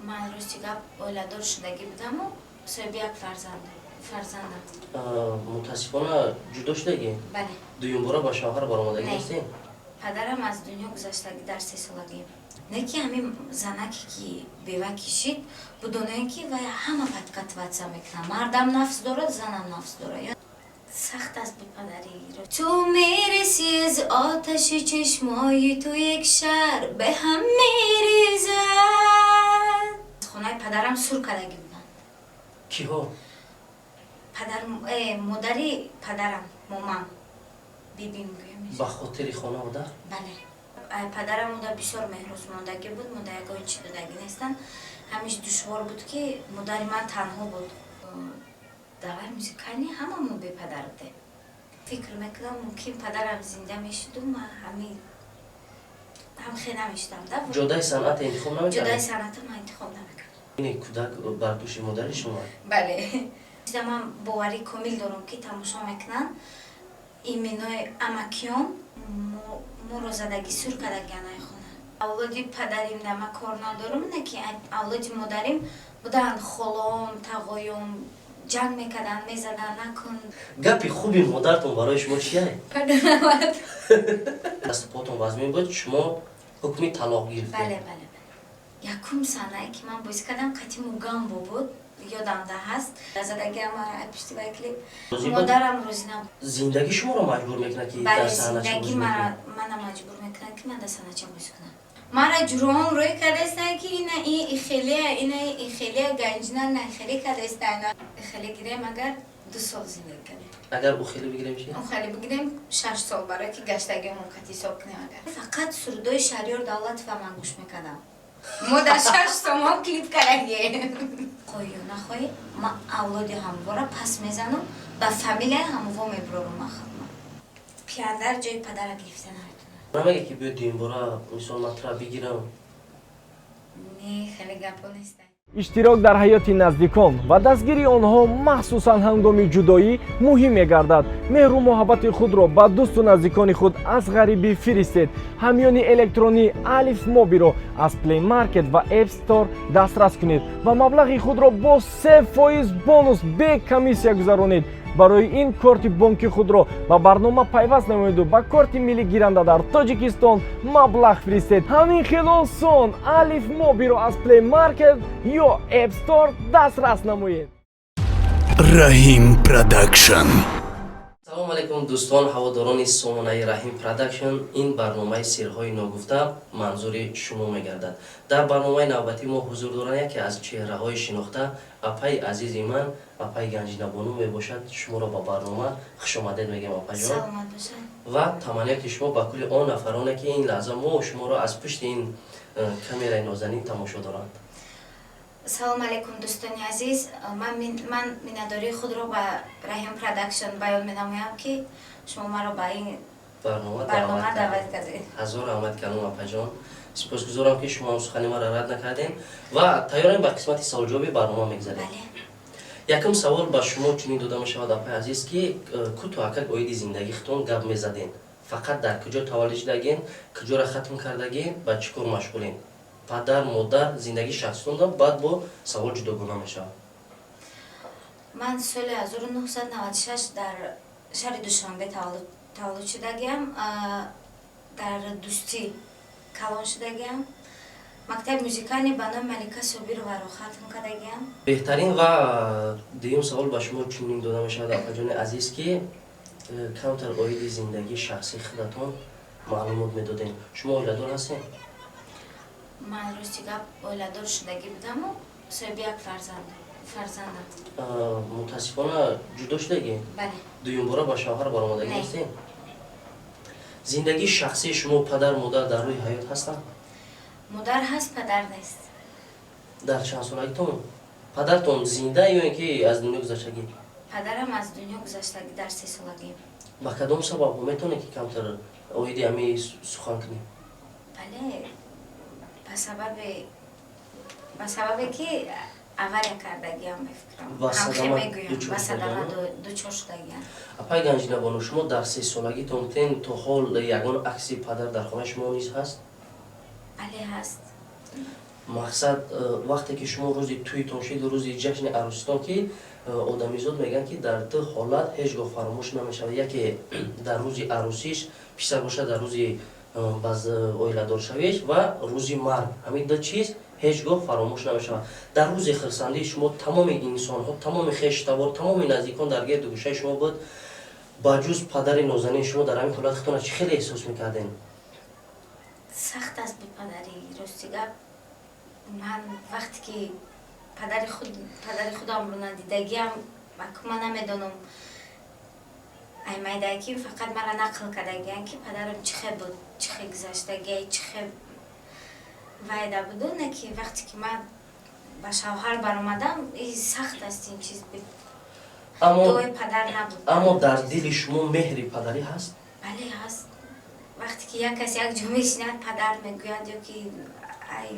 Ман, рости гап, оиладор шудагӣ будаму соҳиби як фарзандам. Мутаассифона, ҷудо шудагӣ? Бале. Дуюмбора ба шавҳар баромадагӣ Не. ҳастем? Падарам аз дунё гузаштагӣ дар 3 солагӣ. Не ки ҳамин занаке ки бева кишид, будонаем ки вай ҳама подкатываться мекунад. Мардам нафс дорад, занам нафс дорад. Сахт аст бепадарӣ. Ту мерасӣ, аз оташи чашмои ту як шаҳр ба ҳам мерезад. Хонаи падарам сур кардагӣ буданд. Киҳо? Падар, модари падарам, момам, бибим гӯям. Ба хотири хонавода? Бале. Падарам мода бисёр меҳрӯзмондагӣ буд, мода ягон чӣ додагӣ нестанд. Ҳамиш душвор буд, ки модари ман танҳо буд. Давай музыкальный ҳамамон бепадар будем. Фикр мекунам, мумкин падарам зинда мешуду, ман ҳами ҳам хе намешудам да. Ҷодаи санъат интихоб Ҷодаи намекардед? Санъата ман интихоб намекардам. Ин кӯдак бар дӯши модари шумо? Бале, ман боварӣ комил дорам, ки тамошо мекунанд именои амакиён моро задагӣ, сур кардагианаи хона. Авлоди падарим да ма кор надорам, не ки авлоди модарим буданд, холом, тағоём ҷанг мекарданд, мезаданд, накун. Гапи хуби модартон барои шумо чия? Падарамад. Дасту потон вазмин буд, шумо ҳукми талоқ гирифтед? Бале. Якум саҳнае ки ман бозӣ кардам, қати Мугамбо буд, ёдам да ҳаст, задагиам пишти вай клип. Розӣ буд? Модарам розӣ набуд. Зиндагӣ шуморо маҷбур мекунад, ки Бале. дар саҳнача Зиндагӣ бозӣ мекунед? Мана маҷбур мекунад, ки ман дар саҳнача бозӣ кунам. Мара ҷуром рӯй кардастанд, ки ина ихелия, ина ихелия, Ганҷина на хеле кардастанд. Ихеле гирем, агар 2 сол зиндагӣ кардем. Агар ӯ хеле бигирем чи? Хеле бигирем, 6 сол, барое ки гаштагиамон кати ҳисоб кунем. Агар фақат сурудои Шаҳриёр Давлатова ман гӯш мекардам. Мо дар 6 сомон клип кардагем. Хоҳӣ ё нахоҳӣ, ман авлоди ҳамвора пас мезанам, ба фамилияи ҳамво мебурорам. Ман худма пияндар ҷои падара гирифта наметонам. Намега, ки биё, дуюмбора, мисол, ман тура бигирам? Не, хеле гапо неста. Иштирок дар ҳаёти наздикон ва дастгирии онҳо, махсусан ҳангоми ҷудоӣ, муҳим мегардад. Меҳру муҳаббати худро ба дӯсту наздикони худ аз ғарибӣ фиристед. Ҳамёни электронии Алиф Мобиро аз Play Market ва App Store дастрас кунед ва маблағи худро бо 3% бонус бе комиссия гузаронед. Барои ин корти бонки худро ба барнома пайваст намоеду ба корти миллӣ гиранда дар Тоҷикистон маблағ фиристед. Ҳамин хел осон. Алиф Мобиро аз Play Market ё App Store дастрас намоед. Раҳим Продакшн. Салому алайкум, дӯстон, ҳаводорони сомонаи Раҳим Продакшн. Ин барномаи «Сирҳои ногуфта» манзури шумо мегардад. Дар барномаи навбатӣ мо ҳузур доранд яке аз чеҳраҳои шинохта, апаи азизи ман, апаи Ганҷинабону мебошад. Шуморо ба барнома хушомадед мегӯем, апаҷон. Саломат бошад. Ва таманниёти шумо ба кулли он нафароне, ки ин лаҳза мо шуморо аз пушти ин камераи нозанин тамошо доранд. Салому алайкум, дӯстони азиз. Ман миннатдории худро ба Раҳим Продакшн баён менамоям, ки шумо маро ба ин барнома барнома даъват даъват кардед. кардед. Ҳазор раҳмат калом, апаҷон. Сипосгузорам, ки шумо ҳам сухани маро рад накардем, ва тайёрем, ба қисмати саволҷавоби барнома мегзарем. Бале. Якум савол ба шумо чунин дода мешавад, апаи азиз, ки кӯтоҳакак оиди зиндагии худтон гап мезаден. Фақат дар куҷо таваллуд шудагин, куҷоро хатм кардагин, ба чӣ кор машғулен, падар, модар, зиндагии шахситон. Баъд бо савол ҷудогона мешавад. Ман соли 1996 дар шаҳри Душанбе таваллуд шудагиам. Дар Дӯстӣ калон шудагиам. Мактаби музикалӣ ба номи Малика Собироваро хатм кардагиам. Беҳтарин. Ва дуюм савол ба шумо чунин дода мешавад, апаҷони азиз, ки камтар оиди зиндагии шахсии худатон маълумот медодем. Шумо оиладор ҳастем? Ман, рости гап, оиладор шудагӣ будаму соҳиби як фарзандам. Мутаассифона, ҷудо шудагӣ? Бале. Дуюмбора ба шавҳар баромадагӣ Не. ҳастем? Зиндагии шахсии шумо, падар, модар дар рӯи ҳаёт ҳастанд? Модар ҳаст, падар нест. Дар чанд солагитон падартон зинда ё ин ки аз дунё гузаштагӣ? Падарам аз дунё гузаштагӣ дар 3 солагӣ. Ба кадом сабаб, метавонед, ки камтар оиди ҳамин сухан кунем? Бале, ба сабабе ки авария кардагиам, мефикрам. Ба ҳамхе садама мегӯям. дучор Ба садама шудагиам? Дучор шудагиам. Апай Ганҷинабону, шумо дар 3 солагитон тен то ҳол ягон акси падар дар хонаи шумо низ ҳаст? Бале, ҳаст. Мақсад, вақте ки шумо рӯзи тӯйтон шид, рӯзи ҷашни арӯситон, ки одамизод мегӯянд, ки дар ду ҳолат ҳеҷ гоҳ фаромӯш намешавад: яке дар рӯзи арӯсиш, писар бошад, дар рӯзи оиладоршавиш ва рӯзи марг. Ҳамин ду чиз ҳеҷ гоҳ фаромӯш намешавад. Дар рӯзи хирсандии шумо тамоми инсонҳо, тамоми хештабор, тамоми наздикон дар гирду гӯшаи шумо буд, ба ҷуз падари нозанини шумо. Дар ҳамин ҳолат худтона чӣ хеле эҳсос мекардем? Сахт аст бепадарӣ. Рости гап, ман вақте ки падари худамро надидагиам, ман намедонам, аймайдаки фақат мара нақл кардагиям, ки падарам чӣ хел буд, чӣ хел гузаштагия, чӣ хел вайда буду. Не ки вақте ки ман ба шавҳар баромадам, и сахт аст ин чиз, дуои падар набуд. Аммо дар дили шумо меҳри падарӣ ҳаст? Бале, ҳаст. Вақте ки як кас як ҷо мешинад, падар мегӯяд ё ки ай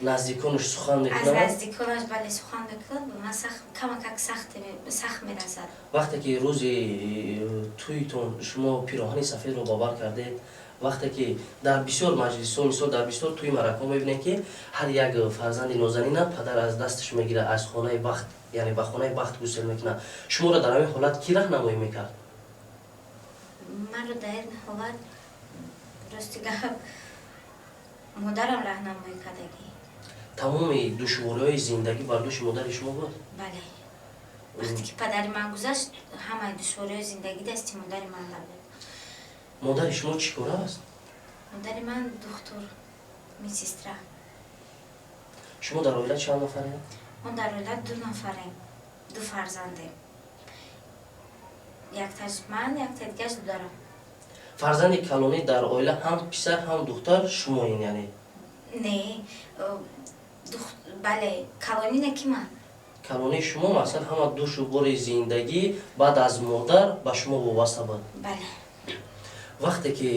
наздиконаш сухан аз мекунанд? Наздиконаш, бале, сухан мекунад, ба ман камакак сахт мерасад. Вақте ки рӯзи тӯйтон шумо пироҳани сафедро ба бар кардед, вақте ки дар бисёр маҷлисҳо, мисол, дар бисёр тӯи маъракаҳо мебинем, ки ҳар як фарзанди нозанина падар аз дасташ мегирад, аз хонаи бахт, яъне ба хонаи бахт гусел мекунад. Шуморо дар ҳамин ҳолат кӣ раҳнамоӣ мекард? Маро дар ин ҳолат, рости гап, модарам раҳнамоӣ кардагӣ. Тамоми душвориҳои зиндагӣ бар дӯши модари шумо буд? Бале, вақте ки падари ман гузашт, ҳамаи душвориҳои зиндагӣ дасти модари ман буд. Модари шумо чӣ кора аст? Модари ман духтур, медсестра. Шумо дар оила чанд нафаред? Мо дар оила ду нафарем, ду фарзандем: якташ ман, якта дигаш додарам. Фарзанди калонӣ дар оила, ҳам писар, ҳам духтар, шумоин, яъне? Не, бале, калонӣ не ки ман. Калонии шумо. Масалан, ҳама душу бори зиндагӣ баъд аз модар ба шумо вобаста буд? Бале. Вақте ки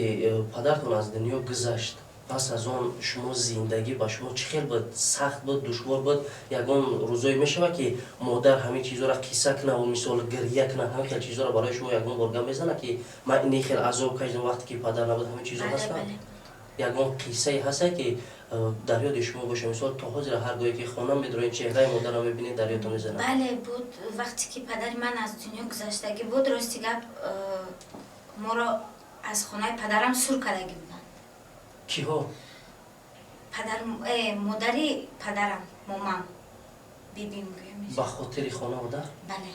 падартон аз дунё гузашт, пас аз он шумо зиндагӣ ба шумо чӣ хел буд? Сахт буд, душвор буд? Ягон рӯзое мешавад, ки модар ҳамин чизҳоро қисса кунаву, мисол, гирья кунад? Ҳамин хел чизҳоро барои шумо ягон бор гап мезанад, ки ман ини хел азоб кашидам, вақте ки падар набуд? Ҳамин чизҳо ҳастанд? Ягон қиссае ҳаста, ки дар ёди шумо боша, мисол, то ҳозира ҳар гоҳе ки хона медроед, чеҳраи модарро мебинед, дар ёдтон мезанад? Бале, буд. Вақте ки падари ман аз дунё гузаштагӣ буд, рости гап, моро аз хонаи падарам сур кардагӣ буданд. Киҳо? Модари падарам, момам, бибим гӯям. Ба хотири хона буда? Бале.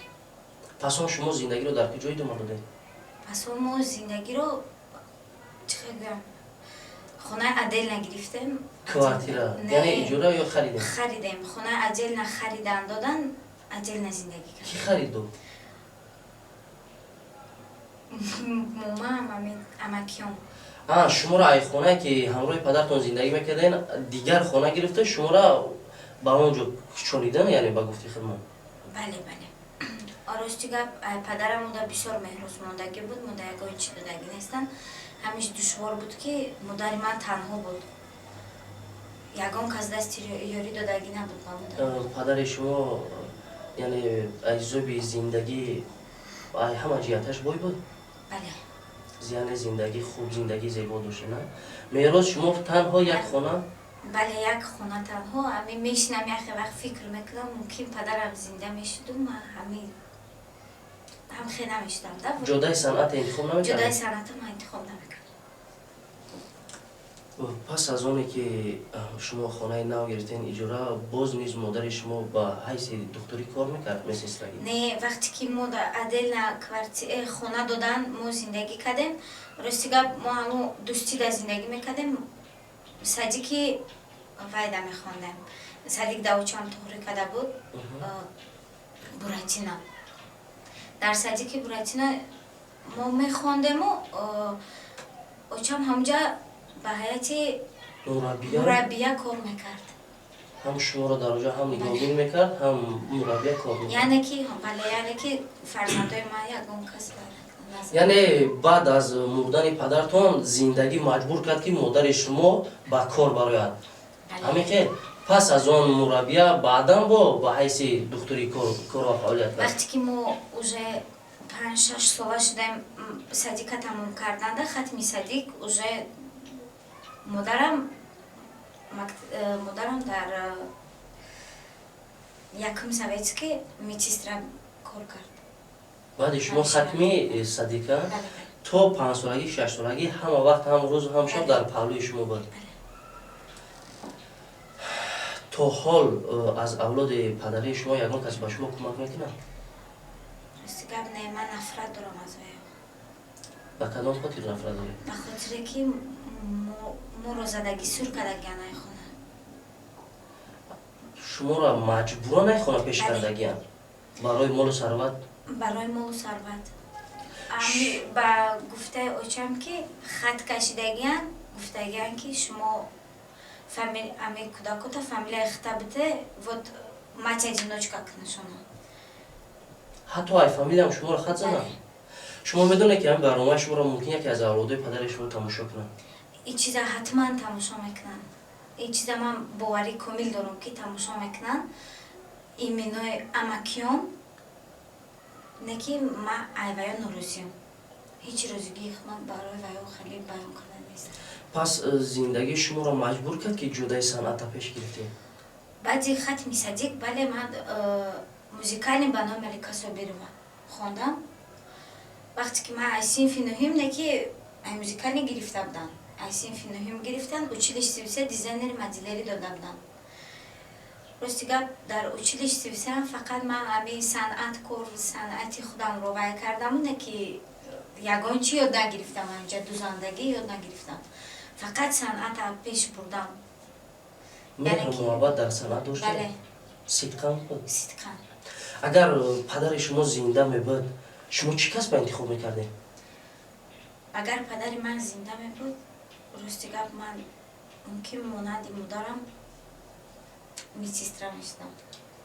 Пас он шумо зиндагиро дар куҷо идома додед? Пас он мо зиндагиро, чӣ хел гӯям, хонаи отдельно гирифтем. Квартира, яъне иҷора ё харидем? Харидем. Хонаи отдельно харидан додан, отдельно зиндагӣ Кӣ кардем. харид дод? Момам, амакиём. А, шуморо ай хонае, ки ҳамроҳи падартон зиндагӣ мекарден, дигар хона гирифта, шуморо ба он ҷо кӯчонидан, яъне, ба гуфти худмон? Бале. Рости гап, падарам уда бисёр меҳрусмондагӣ буд, мода ягон чӣ додагӣ нестанд. Ҳамиш душвор буд, ки модари ман танҳо буд, ягон кас дасти ёрӣ додагӣ набуд ба модар. Падари шумо, яъне, азоби зиндагӣ ҳама ҷиҳаташ бой буд? Бале. Яъне зиндагӣ хуб, зиндагӣ зебо дошта, на? Мерос шумо танҳо як хона? Бале, як хона танҳо. Ҳамин мешинам, яхе вақт фикр мекунам, мумкин падарам зинда мешуду, ман ҳамин ҳам хе намешудам да. Ҷодаи санъат интихоб Ҷодаи намекардед? Санъата ман интихоб намекардам. Пас аз оне ки шумо хонаи нав гирифтен, иҷора, боз низ модари шумо ба ҳайси духтурӣ кор мекард, медсестрагӣ? Не, вақте ки мо отдельно хона додан, мо зиндагӣ кардем. Рости гап, мо ҳамун дӯстида зиндагӣ мекардем, садики вайда мехондем, садик давочам туғрӣ карда буд, Буратино. Дар садики Буратино мо мехондему очам ҳамҷа ба ҳайати мураббия. Мураббия кор мекард. Ҳам шуморо дар оҷа ҳам нигоҳбин мекард, ҳам мураббия кор мекард. Яъне ки, бале, яъне ки фарзандои ман ягон кас Яъне баъд аз мурдани падартон зиндагӣ маҷбур кард, ки модари шумо ба кор барояд. Ҳамин хел, пас аз он мураббия, баъдан бо ба ҳайси духтури кору фаъолият кард? Вақте ки мо уже 5-6 сола шудем, садика тамом карданда, хатми садик, уже модарам Модарам дар якум советский медсестра кор кард. Баъди шумо хатми садика то 5-солагӣ, 6-солагӣ ҳама вақт, ҳам рӯзу ҳам шаб дар паҳлӯи шумо буд. То ҳол аз авлоди падарии шумо ягон кас ба шумо кӯмак мекунад? Рости гап, не, ман нафрат дорам аз вай. Ба кадом хотир нафрат доред? Ба хотире ки моро задагӣ, сур кардагиан ай хона. Шуморо маҷбуран ай хона пеш кардагиан барои молу сарват? Барои молу сарват. Ба гуфтаи очам, ки хат кашидагиан, гуфтагиан, ки шумо ами кӯдакота фамилияи хита бите, вот мать одиночка кунашона. Ҳатто ай фамилиям шуморо хат занад? Шумо медонед, ки ҳамин барномаи шуморо мумкин яке аз авлодои падари шумо тамошо кунанд? Ин чиза ҳатман тамошо мекунанд. Ин чиза ман боварӣ комил дорам, ки тамошо мекунанд, иминои амакиён. Не ки ман ай ваё норозиям, ҳеҷ розигии ман барои ваё хеле баён карда нест. Пас зиндагии шуморо маҷбур кард, ки ҷодаи санъата пеш гирифтед? Баъди хатми садик, бале, ман музыкальный ба номи Малика Собирова хондам. Вақте ки ман аз синфи нуҳим, не ки ай музыкальный гирифта будам, аз синфи нуҳим гирифтан, училище сивсе дизайнери модельери дода будам. Рости гап, дар училище сивсеам фақат ман ами санъат кор, санъати худамро вай кардаму, не ки ягон чи ёд нагирифтам. Анҷа дузандагӣ ёд нагирифтам, фақат санъата пеш бурдам. Меҳру муҳаббат дар санъат доштед? Бале. Сидқан буд? Сидқан. Агар падари шумо зинда мебуд, шумо чӣ касба интихоб мекардед? Агар падари ман зинда мебуд, рости гап, ман мумкин монанди модарам медсестра мешудам.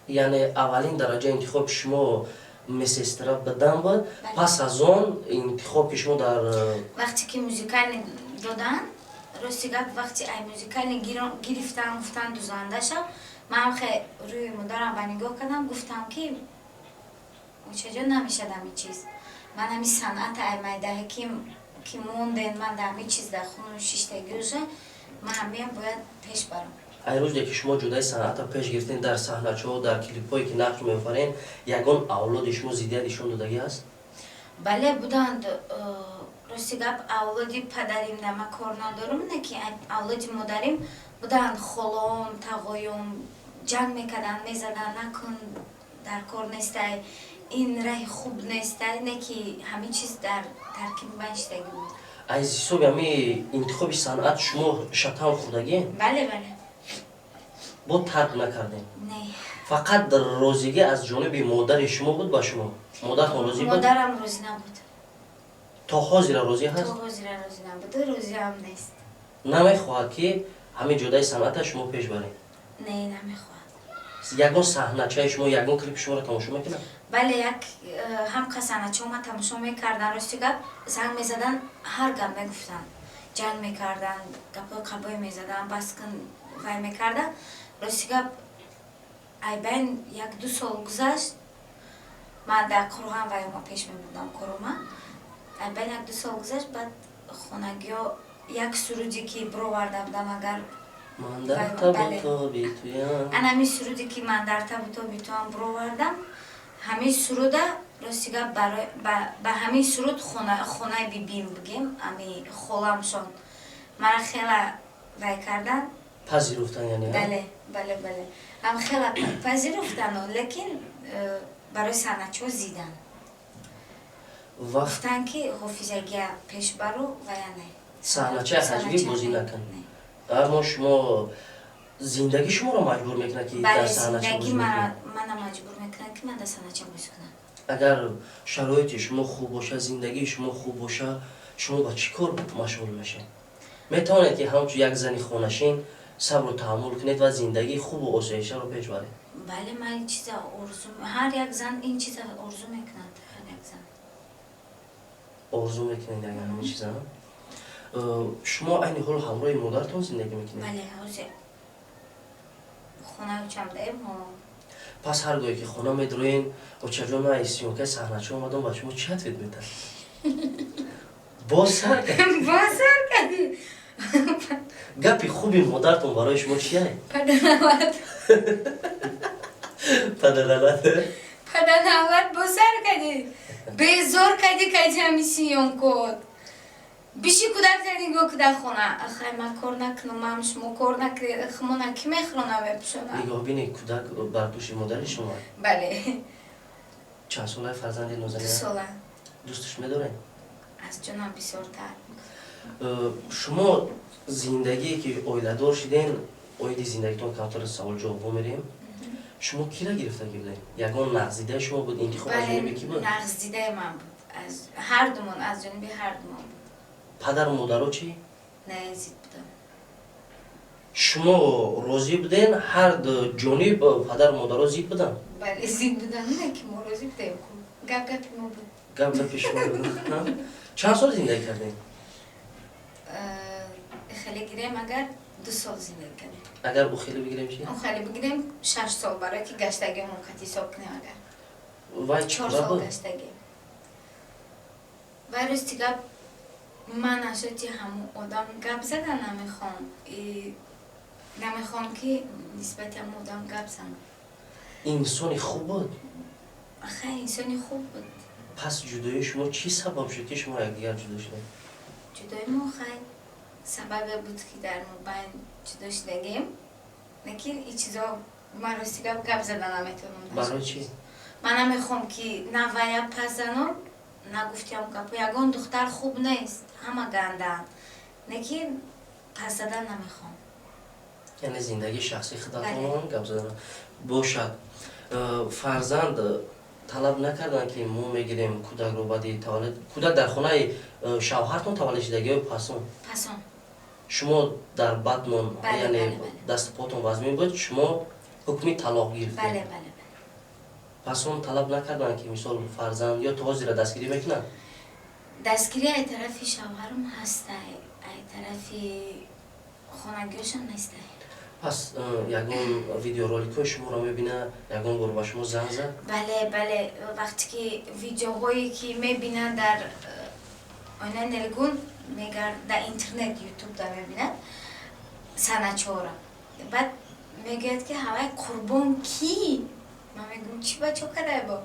Яъне аввалин дараҷаи интихоби шумо медсестра будан буд, пас аз он интихоби шумо дар Вақте ки музыкальный додан, рости гап, вақте ай музыкальный гирифтан, гуфтан дузанда шав, ман хе рӯи модарам ба нигоҳ кардам, гуфтам, ки очаҷон, намешад ҳамин чиз. Ман ҳами санъата ай майдаҳе ки монден, ман дар ҳамин чиз дар хуну шиштагӣ уже, ман ҳамиам бояд пеш барам. Ай рӯзе ки шумо ҷодаи санъатро пеш гирифтен, дар саҳначаҳо, дар клипҳое ки нақш меофарен, ягон авлоди шумо зиддият нишон додагӣ аст? Бале, буданд. Рости гап, авлоди падарим да ман кор надорам, не ки авлоди модарим буданд, холом, тағоём ҷанг мекарданд, мезаданд, накун, дар кор нестай, ин раҳи хуб нестай. Не ки ҳамин чиз дар таркиби ман шидагӣ буд. Аз ҳисоби ҳами интихоби санъат шумо шатам хӯрдагӣ? Бале. Бо тарк накардем? Не. Фақат розигӣ аз ҷониби модари шумо буд ба шумо? Модаратон розӣ буд? Модарам розӣ набуд. То ҳозира розӣ То ҳаст? ҳозира розӣ набуд, розиам нест. Намехоҳад, ки ҳамин ҷодаи санъата шумо пеш баред? Не, намехоҳад. Ягон саҳначаи шумо, ягон клипи шуморо тамошо мекунад? Бале, як ҳам касаначао ма тамошо мекардан. Рости гап, занг мезадан, ҳар гап мегуфтанд, ҷанг мекарданд, гапҳои қабоӣ мезадан, бас кун, вай мекардан. Рости гап, айбайн 1-2 сол гузашт, ман дар Қурған вайома пеш мебурдам корома. Айбайн 1-2 сол гузашт, баъд хонагиҳо як суруде ки бироварда будам, агар Ман дар табу Бале. тоби туям. Ан ҳамин суруде ки ман дар табу тоби туам бировардам, ҳамин суруда, рости гап, ба ҳамин суруд хонаи бибим, бигем, ами холамшон мара хела вай кардан. Пазируфтан яъне, а? Бале, ҳам хела пазируфтану, лекин барои санъатчиҳо зидан. Вақт Гуфтанд, ки ҳофизагия пеш бару ва я не. Саҳначаи ҳаҷвӣ бозӣ накун. Не. Аммо шумо зиндагӣ шуморо маҷбур мекунад, ки Бале. дар саҳнача Зиндагӣ бозӣ мекунед? Мана маҷбур мекунад, ки ман дар саҳнача бозӣ кунам. Агар шароити шумо хуб бошад, зиндагии шумо хуб бошад, шумо ба чӣ кор машғул мешавед? Метавонед, ки ҳамчун як зани хонашин сабру таҳаммул кунед ва зиндагии хубу осоишаро пеш баред? Бале, ман ин чиза орзу, ҳар як зан ин чиза орзу мекунад, ҳар як зан. Орзу мекунед агар ҳамин чиза? Шумо айни ҳол ҳамроҳи модаратон зиндагӣ мекунед? Бале, ҳозир хонаи очам даем. Пас ҳар гоҳе ки хона медроен, очаҷон, ман съёмкаи саҳнача омадам, ба шумо чӣ ответ метад? Боз сар кард? Боз сар кардӣ. Гапи хуби модартон барои шумо чия? Паданалат. Паданалат. Паданалат, босар кади, безор кади, кади ҳами съёмкот. Биши, кӯдак нигоҳ куда, хона. Ахай, ман кор накунам, ман шумо кор накунед, хумона ки мехӯрона, мепӯшона? Нигоҳбини кӯдак бар дӯши модари шумо? Бале. Чанд солаи фарзанди нозанина? 2 сола. Дӯсташ медоред? Аз ҷонам бисёртар. Шумо зиндагие ки оиладор шиден, оиди зиндагитон камтар савол ҷавоб мерем. Шумо кира гирифтагӣ будед? Ягон нағздидаи шумо буд? Интихоб аз ҷониби кӣ буд? Нағздидаи ман буд, аз ҳардумон, аз ҷониби ҳардумон буд. Падару модаро чӣ? Не, зид будам. Шумо розӣ буден? Ҳар ҷониб, падару модаро зид буданд? Бале, зид будам, не ки мо розӣ будем ку, гап гапи мо буд. Гап гапи шумо буд. Чанд сол зиндагӣ кардем? Хеле гирем агар, 2 сол зиндагӣ кардем. Агар ӯ хеле бигирем чӣ? Хеле бигирем, 6 сол, барое ки гаштагиамон кати ҳисоб кунем агар. Вай чӣ 4 кора сол буд? Гаштагӣ. Вай, рости гап, ман ашоти ҳамун одам гап зада намехоҳам, намехоҳам ки нисбати ҳамун одам гап занам. Инсони хуб буд? Хай, инсони хуб буд. Пас ҷудоии шумо чӣ сабаб шуд, ки шумо якдигар ҷудо шудед? Ҷудои мо, хай, сабабе буд, ки дар мобайн ҷудо шудагем, лекин ин чизо ман, рости гап, гап зада наметавонам. Барои чӣ? Ман намехоҳам, ки на вая пас занам, на гуфтиам гапо. Ягон духтар хуб нест, ҳама гандаанд, лекин пас задан намехоҳам. Яъне зиндагии шахсии худатон гап задан бошад. Фарзанд талаб накарданд, ки мо мегирем кӯдакро баъди таваллуд? Кӯдак дар хонаи шавҳартон таваллуд шидаги ё пасон? Пасон. Шумо дар батнон, яъне дасту потон вазмин буд, шумо ҳукми талоқ гирифтед? Бале. Пас он талаб накарданд, ки мисол фарзанд, ё то ҳозира дастгирӣ мекунанд? Дастгирӣ ай тарафи шавҳарам ҳастай, ай тарафи хонагиёшам нестай. Пас ягон видеороликҳои шуморо мебина? Ягон бор ба шумо занг зад? Бале, вақте ки видеоҳое ки мебинад дар оинаи нелгун, мегар дар интернет, ютуб да мебинад санъатчора, баъд мегӯяд, ки ҳавай Қурбон кӣ? Ман мегӯм: «Чӣ, ба чо кардай?» Бо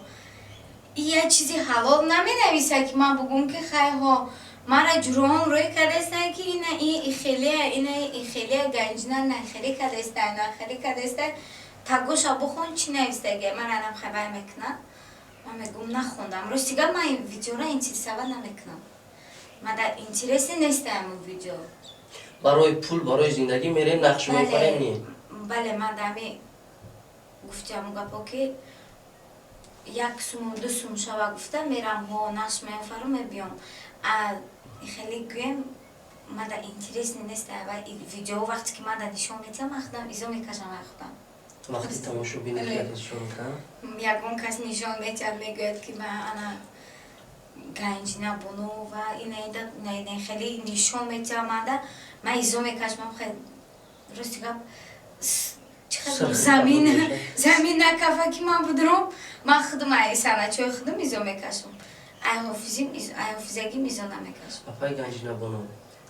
и як чизи ҳалол наменависа, ки ман бугум, ки хайҳо мара ҷурон рӯй кардастан, ки ина ихелия, ина ихелия, Ганҷина на хеле кардастай, на хеле кардастай. Тагоша бухон, чӣ навистаги. Ман анам хабар мекунам, ман мегӯм: «Нахондам». Рости гап, ман ин видеора интересовать намекунам, ман дар интересе нестам ин видео. Барои пул, барои зиндагӣ мерем, нақш меофарем, не? Бале, ман дами гуфтиам гапо, ки 1 суму 2 сум шава гуфта мерам, ҳо, нақш меофарам, мебиём. Хеле гӯем, мада интересный нест ва видео. Вақте ки мада нишон медиҳам, ман худам изо мекашам ай худам. Вақти тамошо бинед, нишон медиҳам? Ягон кас нишон медиҳад, мегӯяд, ки ма ана Ганҷина бону ва ина хеле нишон медиҳам мада, ман изо мекашам. Рости гап, замин накафа, ки ман будром. Ман худам ай санъатчои худам изо мекашам, ай ҳофизагим изо намекашам. Апай Ганҷина бону,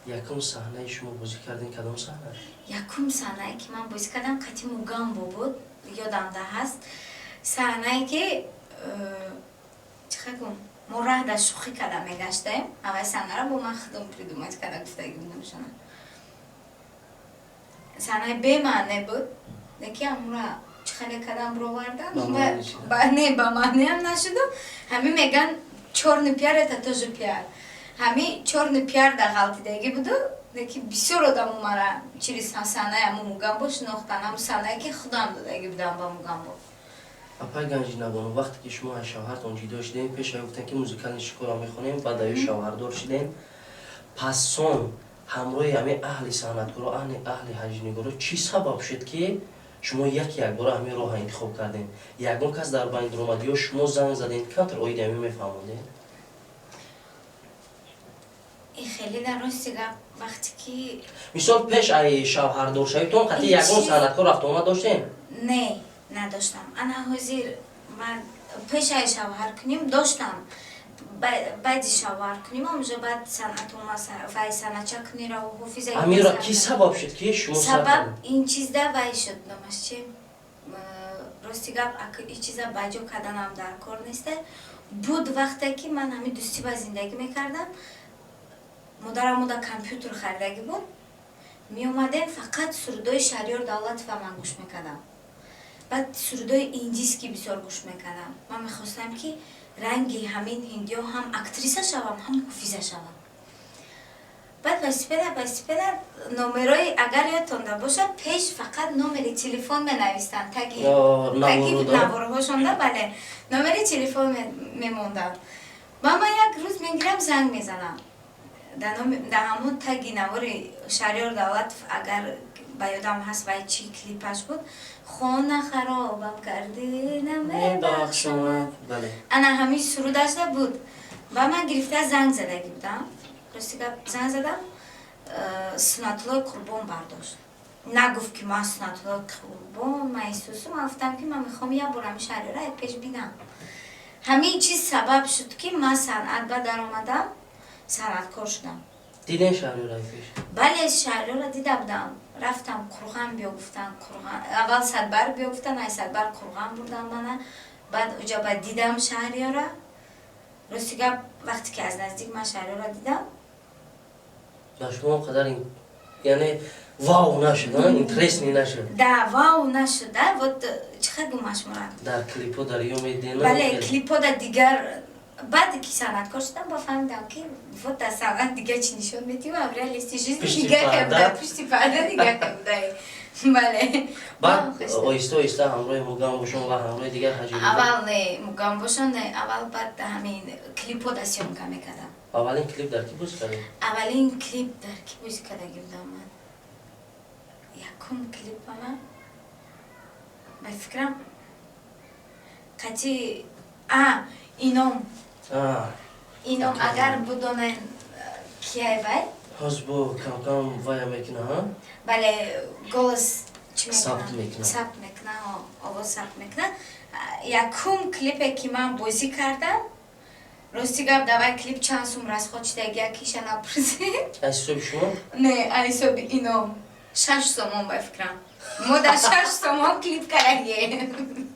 якум саҳнаи шумо бозӣ кардин, кадом саҳна? Якум саҳнае, ки ман бозӣ кардам, қати Мугамбо буд. Ёдамда ҳаст саҳнае, ки чӣ гум, мо раҳ дар шӯхӣ карда мегаштаем. Аввай саҳнара бо ман худам придумать карда гуфтагӣ будам шона. Саҳнаи бемаъне буд, леки амура чӣ хеле кардам, бировардан, не, ба маънеам нашуду. Ҳамин меган, чёрный пиар — это тоже пиар. Ҳами чёрный пиар дар ғалтидагӣ буду, леки бисёр одамо мара через саҳнаи ҳаму Мугамбо шинохтан, ҳаму саҳнае, ки худам додагӣ будам ба Мугамбо. Апай Ганҷинабону, вақте ки шумо аз шавҳартон ҷудо шудем, пеша гуфтем, ки музыкальный школа мехонем, баъд аю шавҳардор шудем. Пасон ҳамроҳи ҳамин аҳли санъаткоро, аҳли ҳаҷнигоро, чӣ сабаб шуд, ки шумо як якбора ҳамин роҳа интихоб кардем? Ягон кас дар байн дуромад ё шумо занг задем? Камтар оиди ҳамин мефаҳмондем. Хеле дар рости гап, вақте ки Мисол, пеш ай шавҳардоршавитон қатъи ягон санъаткор рафтуомад доштем? Не, надоштам. Ана ҳозир ман пеш ай шавҳар кунем доштам. Баъди шавҳар куним, уже баъд санъат омад, вай санъатча кунира, ҳофиза. Амира ки сабаб шуд, ки шумо? Сабаб ин чизда вай шуд, номаш чи, рости гап, ин чиза баҷо карданам дар кор неста буд. Вақте ки ман ҳамин дӯстӣ ба зиндагӣ мекардам, модарам уда компютер харидагӣ буд, меомадем, фақат сурудои Шаҳриёр Давлатова ман гӯш мекардам. Баъд сурудои индийский бисёр гӯш мекардам. Ман мехостам, ки ранги ҳамин ҳиндиҳо ҳам актриса шавам, ҳам ҳофиза шавам. Баъд постепенно, постепенно номерои, агар ёдтонда бошад, пеш фақат номери телефон менавистанд таги наворҳошонда. Бале, номери телефон мемонданд. Ба ман як рӯз мегирам, занг мезанам дар ҳамон таги навори Шаҳриёр Давлатов, агар ба ёдам ҳаст, вай чӣ клипаш буд, «Хона харобам кардӣ, намебахшамад», ана ҳамин сурудашда буд. Ба ман гирифта занг задагӣ будам. Рости гап, занг задам, Сунатуллои Қурбон бардошт. Нагуфт, ки ман Сунатуллои Қурбон, ман Исусу. Ман гуфтам, ки ман мехоҳам як бор ҳамин Шаҳриёра як пеш бинам. Ҳамин чиз сабаб шуд, ки ман санъат ба даромадам, санъаткор шудам. Диден Шаҳриёра пеш? Бале, Шаҳриёра дида будам. Рафтам Қурған, биё гуфтан, Қурған аввал Садбар биё гуфтан, ай Садбар Қурған бурдан мана. Баъд уҷа ба дидам Шаҳриёра. Рости гап, вақте ки аз наздик ман Шаҳриёра дидам, Ба шумо қадар, яъне, вау нашуд, интересный нашуд? Да, вау нашуд, да. Вот чӣ хел гумаш мурад. Дар клипо дар ё медена? Бале, клипо да дигар. Баъд ки санъаткор шудам, ба фаҳмидам, ки вот дар санъат дигар чӣ нишон медиҳам, а в реальности жизни дигар буда, пушти парда дигар буда, бале. Баъд оҳиста оҳиста ҳамроҳи Мугамбошон ва ҳамроҳи дигар ҳаҷи? Аввал не, Мугамбошон не, аввал баъд ҳамин клипо да съёмка мекардам. Аввалин клип дар ки бозӣ кардем? Аввалин клип дар ки бозӣ кардаги будам ман? Якум клипама, ба фикрам, қати а Ином. Ином, агар будонен, кияй вай. Ҳоз бо камкам вая мекуна? Бале, голос чӣ? Сабт мекуна. Сабт мекуна, овоз сабт мекуна. Якум клипе ки ман бозӣ кардам, рости гап, давай клип чанд сум расход шидаги, якиша напурсед. Аз ҳисоби шумо? Не, аз ҳисоби Ином, 6 сомон, ба фикрам, мо дар 6 сомон клип кардагем.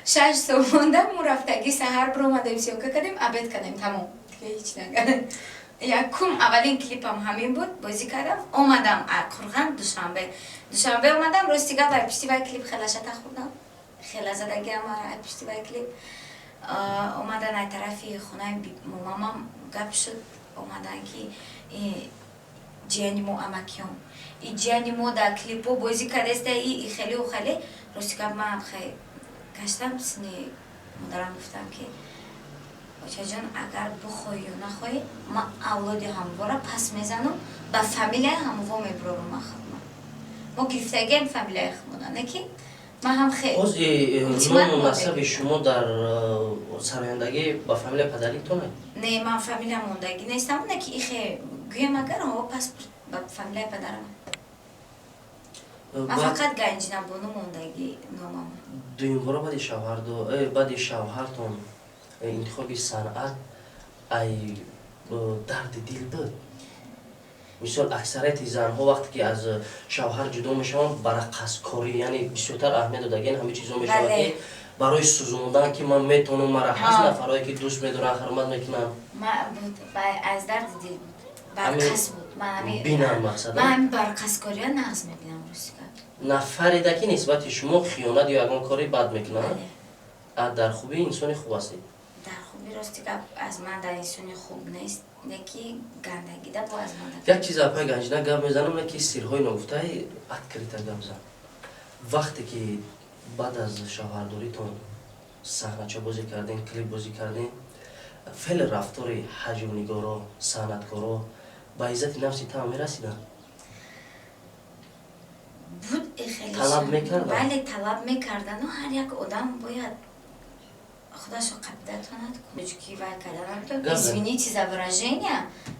6 сомонда мо рафтагӣ, саҳар биромадем, съёмка кардем, обед кардем, тамом, дига ҳеҷ накардем. Якум, аввалин клипам ҳамин буд, бозӣ кардам, омадам Қурған, Душанбе. Душанбе омадам, рости гап, ай пишти вай клип хелашата хӯрдам, хела задагиам ай пишти вай клип. Омадан ай тарафи хонаи мамам гап шуд, омадан, ки ҷияни мо, амакиён, и ҷияни мо дар клипо бозӣ кардаста, и хеле хеле. Рости гап, ман гаштам сини модарам, гуфтам, ки очаҷон, агар бихоҳӣ ё нахоҳӣ, ман авлоди ҳамвора пас мезанам, ба фамилияи ҳамво мебурорам. Ман худма мо гирифтагием фамилияи худмона, не ки ман ҳам Боз ному насаби шумо дар сарояндагӣ ба фамилияи падаритоне? Не, ман фамилия мондагӣ нестам, не ки ихе гӯям, агар о паспорт ба фамилияи падарам. Ман фақат Ганҷинабону мондагӣ номам. Дуюмбора баъди баъди шавҳартон интихоби санъат ай дарди дил буд? Мисол, аксарияти занҳо вақте ки аз шавҳар ҷудо мешаванд, ба раққаскорӣ, яъне, бисёртар аҳамият додагиан ҳамин чизо мешавад, ки барои сӯзондан, ки ман метавонам, мара ҳаст нафарое, ки дӯст медоранд, ҳурмат мекунанд. Аз дарди дил буд, барқас буд. Бинам мақсад. Ман ҳамин барқаскориа нағз мебинам, рости гап. Нафареда, ки нисбати шумо хиёнат ё ягон кори бад мекунад, дар хубӣ инсони хуб ҳастед? Дар хубӣ, рости гап, аз ман дар инсони хуб нест, не ки гандагида бо аз ман. Як чиз, апай Ганҷина, гап мезанам, не ки сирҳои ногуфтаи открыто гап зан. Вақте ки баъд аз шавҳардоритон саҳнача бозӣ кардем, клип бозӣ кардем, феъли рафтори ҳаҷвнигоро, санъаткоро ба иззати нафси тама мерасиданд? Буд. Талаб мекарданд? Бале, талаб мекардану ҳар як одам бояд худашо қабида тонад, ки вай карда наметавон. Извините за выражение.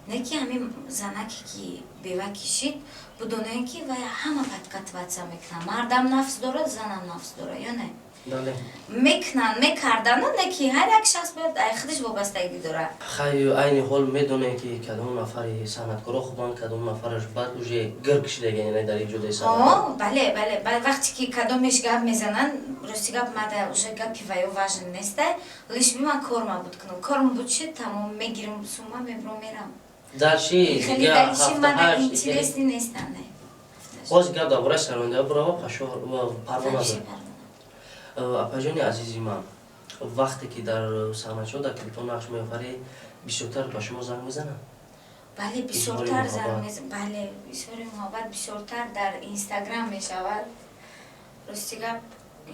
Не ки ҳамин занаке ки бева кишид, будонае ки вай ҳама подкатываться мекунанд. Мардам нафс дорад, занам нафс дорад, ё не? Бале. Мекунанд, мекардану, не ки ҳар як шахс бояд ай худаш вобастагӣ дорад. Хай, айни ҳол медонем, ки кадом нафари санъаткоро хубанд, кадом нафараш бад, уже гир кишидаги, яъне дар ин ҷодаи санъат. О, бале, бале. Баъд вақте ки кадомеш гап мезананд, рости гап, мада уже гапи ваё важен неста, лишь бы ман корма буд кунам. Корм буд шид, тамом, мегирам сума, мебурам, мерам. Дальше хеле дига дальше ҳафта мада ҳашт интересный нестан, не. Боз гап дар бораи сарояндаҳо бурава, пашо парво Вообще надорад. парво. Апаҷони азизи ман, вақте ки дар саҳначаҳо, дар клипҳо нақш меофарӣ, бисёртар ба шумо занг мезананд? Бале, бисёртар Изҳори занг муҳаббат. Бале, изҳори муҳаббат бисёртар дар Инстаграм мешавад. Рости гап,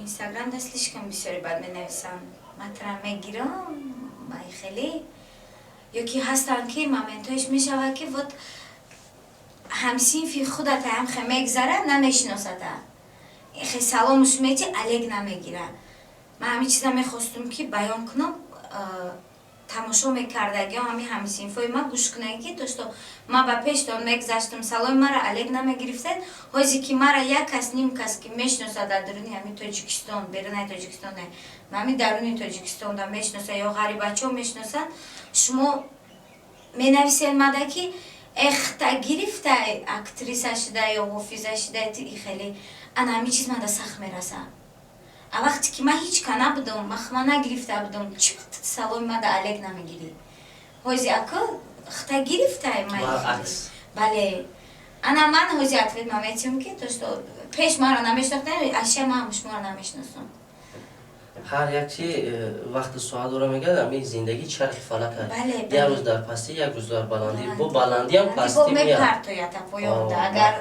Инстаграм да слишком бисёри бад менависанд. Матра мегирам, май хеле, ё ки ҳастанд, ки моментҳоеш мешавад, ки вот ҳамсинфи худата ҳамхе мегзара, намешиносата, хе саломуш мети, алек намегира. Ман ҳамин чиза мехостум, ки баён кунам, тамошо мекардагиҳо, ҳамин ҳамсинфҳои ман гӯш кунанд, ки то что ман ба пештон мегзаштам, саломи мара алек намегирифтед. Ҳозе ки мара як кас, ним кас ки мешиносад дар даруни ҳамин Тоҷикистон, берунаи Тоҷикистон не, ҳамин даруни Тоҷикистон да мешиносад ё ғарибачаҳо мешиносанд, шумо менависед мада, ки эхта гирифтай, актриса шуда ё ҳофиза шуда, и хеле ана ҳамин чиз мада сахт мерасад. А вақте ки ман ҳеҷ ка набудам, ман хма нагирифта будам, чӣ саломи мада алек намегирӣ? Ҳози ака хта гирифтай ман. Баръакс. Бале, ана ман ҳози ответ ма метиҳам, ки то что пеш маро намешинохтан, аша ман шуморо намешиносам. Ҳар як чи вақти соат дора, мегӯяд, ҳамин зиндагӣ чархи фалак аст. Бале. Як рӯз дар пастӣ, як рӯз дар баландӣ, бо баландиам бо пастӣ меяд. Мепартоята поёнда. Агар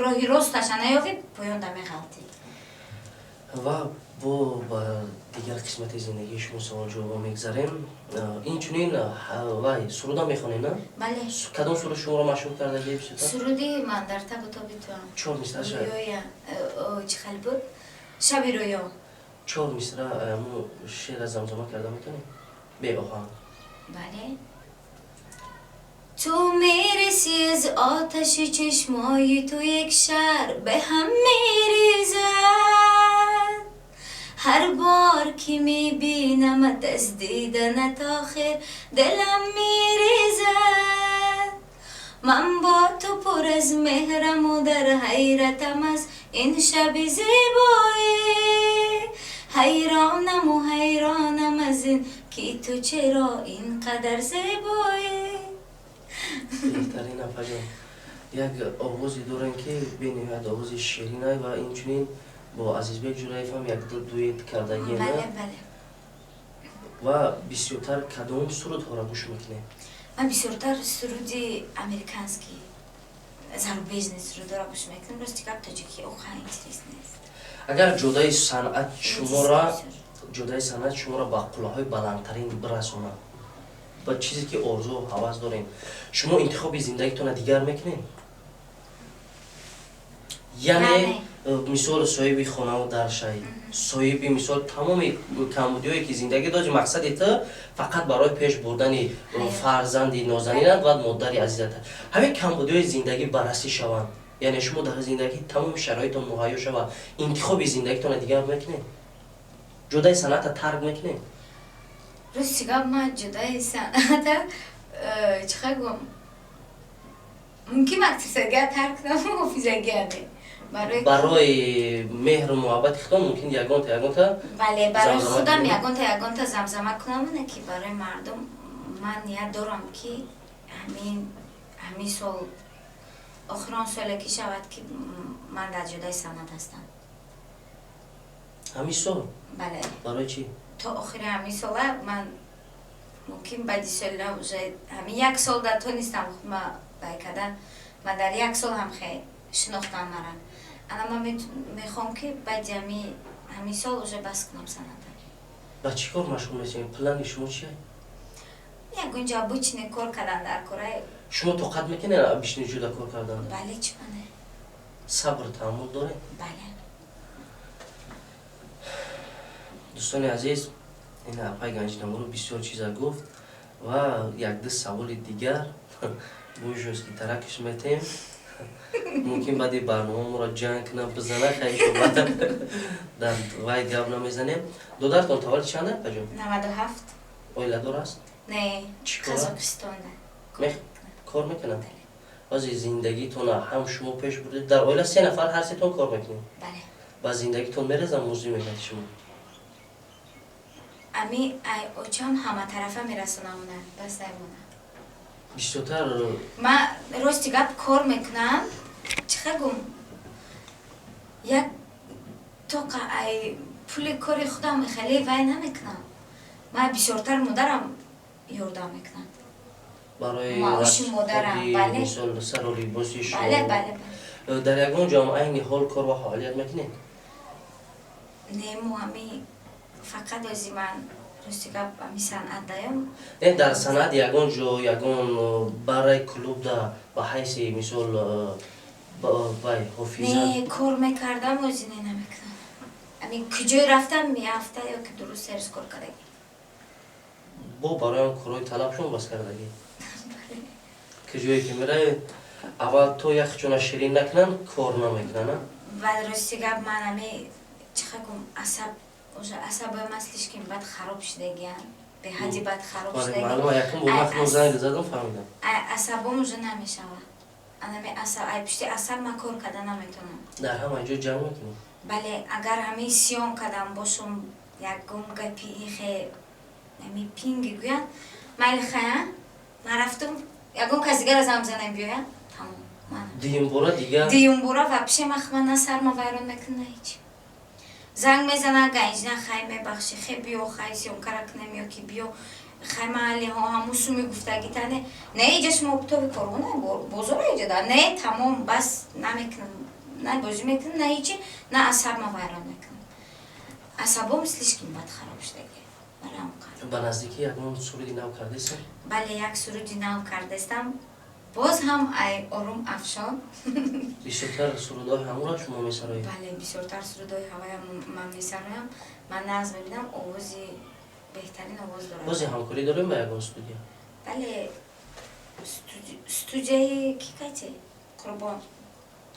роҳи росташа наёвӣ, поёнда меғалтӣ. Ва бо ба дигар қисмати зиндагии шумо саволҷавобо мегзарем. Инчунин вай суруда мехонед, на? Бале. Кадом суруд шуморо машҳур кардаги бисёртар? Суруди «Ман дар табу тоби туам». Чор мисраша. Рӯёя, чӣ хел буд, «Шаби рӯё». Чор мисра мо шеъра замзама карда метавонем бе оҳанг? Бале. Ту мерасӣ, аз оташи чашмои ту як шаҳр ба ҳам мерезад. Ҳар бор ки мебинамат, аз диданат охир дилам мерезад. Ман бо ту пур аз меҳраму дар ҳайратам аз ин шаби зебоӣ. Ҳайронаму ҳайронам аз ин ки ту чаро ин қадар зебоӣ. Беҳтарин, апаҷон. Як овозе дорем, ки бениҳоят овози ширинай, ва инчунин бо Азизбек Ҷураев ҳам як дуэт кардагием. Бале, бале. Ва бисёртар кадом сурудҳоро гӯш мекунем? Ман бисёртар суруди американский, зарубежный сурудҳоро гӯш мекунам. Рости гап, тоҷикӣ оха интерес нест. Агар ҷодаи санъат шуморо, ҷодаи санъат шуморо ба қуллаҳои баландтарин бирасонад, ба чизе ки орзу ҳавас дорем, шумо интихоби зиндагитонро дигар мекунед? Яъне мисол, соҳиби хонаву дар шаҳид, соҳиби мисол тамоми камбудиҳое ки зиндагӣ дошт, мақсади ту фақат барои пеш бурдани фарзанди нозанинат ва модари азизат, ҳамин камбудиҳои зиндагӣ баррасӣ шаванд, яъне шумо дар зиндагӣ тамоми шароитон муҳайё шавад, интихоби зиндагитонро дигар мекунед? Ҷодаи санъата тарк мекунед? Рости гап, ман ҷодаи санъата, чӣ хел гӯям, мумкин актрисагия тарк кунам, ҳофизагия не. Барои меҳру муҳаббати худо мумкин ягонта ягонта Бале, барои замзама худам кунед? Ягонта ягонта замзама кунам, не ки барои мардум. Ман ният дорам, ки ҳамин сол охирон соле ки шавад, ки ман дар ҷодаи санъат ҳастам. Ҳамин сол? Бале. Барои чӣ? То охири ҳамин сола. Ман мумкин баъди соли уже ҳамин як сол да тонистам худма бай кардан. Ман дар як сол ҳам хе шинохтам мара. Ана ман мехоҳам, ки баъди ҳамин сол уже бас кунам санъата. Ба чӣ кор машғул мешавед? Плани шумо чия? Ягонҷо обычный кор кардан дар кораи. Шумо тоқат мекунед обычный ҷуда кор кардан? Бале, чӣ мане. Сабр, таҳаммул доред? Бале. Дӯстони азиз, ин апай Ганҷинаморо бисёр чиза гуфт. Ва якду саволи дигар бужост, ки таракш метем. Мумкин, баъди барнома моро ҷанг кунад, бизана. Хайшо, дар вай гап намезанем. Додартон таваллуд чанд, апаҷон? 97. Оиладор аст? Не. Чӣ кора? Қазоқистонда. Кор мекунад? Ҳозир зиндагитона ҳам шумо пеш бурдед. Дар оила се нафар, ҳар сетон кор мекунед? Бале. Ба зиндагитон мерезам музди меҳнати шумо? Ами ай очам ҳаматарафа мерасонамона, бас аймона. Бисёртар. Ман, рости гап, кор мекунам. Чӣ гум, як тоқа ай пули кори худам хеле вай намекунам. Ман бисёртар модарам ёрдам мекунад. Барои Маоши модарам, расходи, бале. мисол, сару либоси шумо? Бале. Дар ягон ҷо айни ҳол кор ва фаъолият мекунед? Не, мо ами фақат ози ман, рости гап, ами санъат даём. Не, дар санъат ягон ҷо, ягон бараи клубда ба ҳайси, мисол, вай, ҳофиза? Не, кор мекардам, ози не, намекунам. Ами куҷое рафтам, ҳафта ё ки 2 рӯз, 3 рӯз кор кардагӣ. Бо барои он корҳои талабшон бас кардагӣ. Куҷое ки меравед, аввал то яхчона ширин накунанд, кор намекунанд, а? Ва, рости гап, ман ами чиха гум, асаб, уже асабои ман слишком бад хароб шудагиян, беҳади бад хароб Бале, шудагӣ. Маълума, якум бор Ай, вақт занг задам, фаҳмидам. Ай асабом уже намешава. Анами асаб, ай пушти асаб ман кор карда наметавонам. Дар ҳама ҷо ҷанг мекунед? Бале, агар ҳамин сиён кардам бошум, ягон гапи ихе ами пинги гӯянд, майли, хая, ман рафтум, ягон кас дигар аз ам занем биёяд, тамом, ман Дуюмбора дигар. Дуюмбора вообще ман на сарма вайрон мекунам, на ҳеч. Занг мезана ганҷина: «Хай, мебахшӣ, хе, биё, хай, съёмка ра кунем» ё ки «Биё, хай, маҳалли ҳо, ҳамун суми гуфтагитане». «Не, иҷа шумо оптовый корхона, бозора иҷа да». Не, тамом, бас, намекунам, на бозӣ мекунам, на ҳечи, на асабма вайрон мекунам. Асабом слишком бад хароб шудаги барам. Ба наздикӣ ягон суруди нав кардесен? Бале, як суруди нав кардастам, боз ҳам ай Орум Афшон. Бисёртар сурудҳои ҳамонро шумо месароед? Бале, бисёртар сурудҳои ҳавая ман месароям. Ман нағз мебинам, овози беҳтарин овоз дорад. Бози ҳамкорӣ дорем ба ягон студия? Бале, студияи ки кати Қурбон,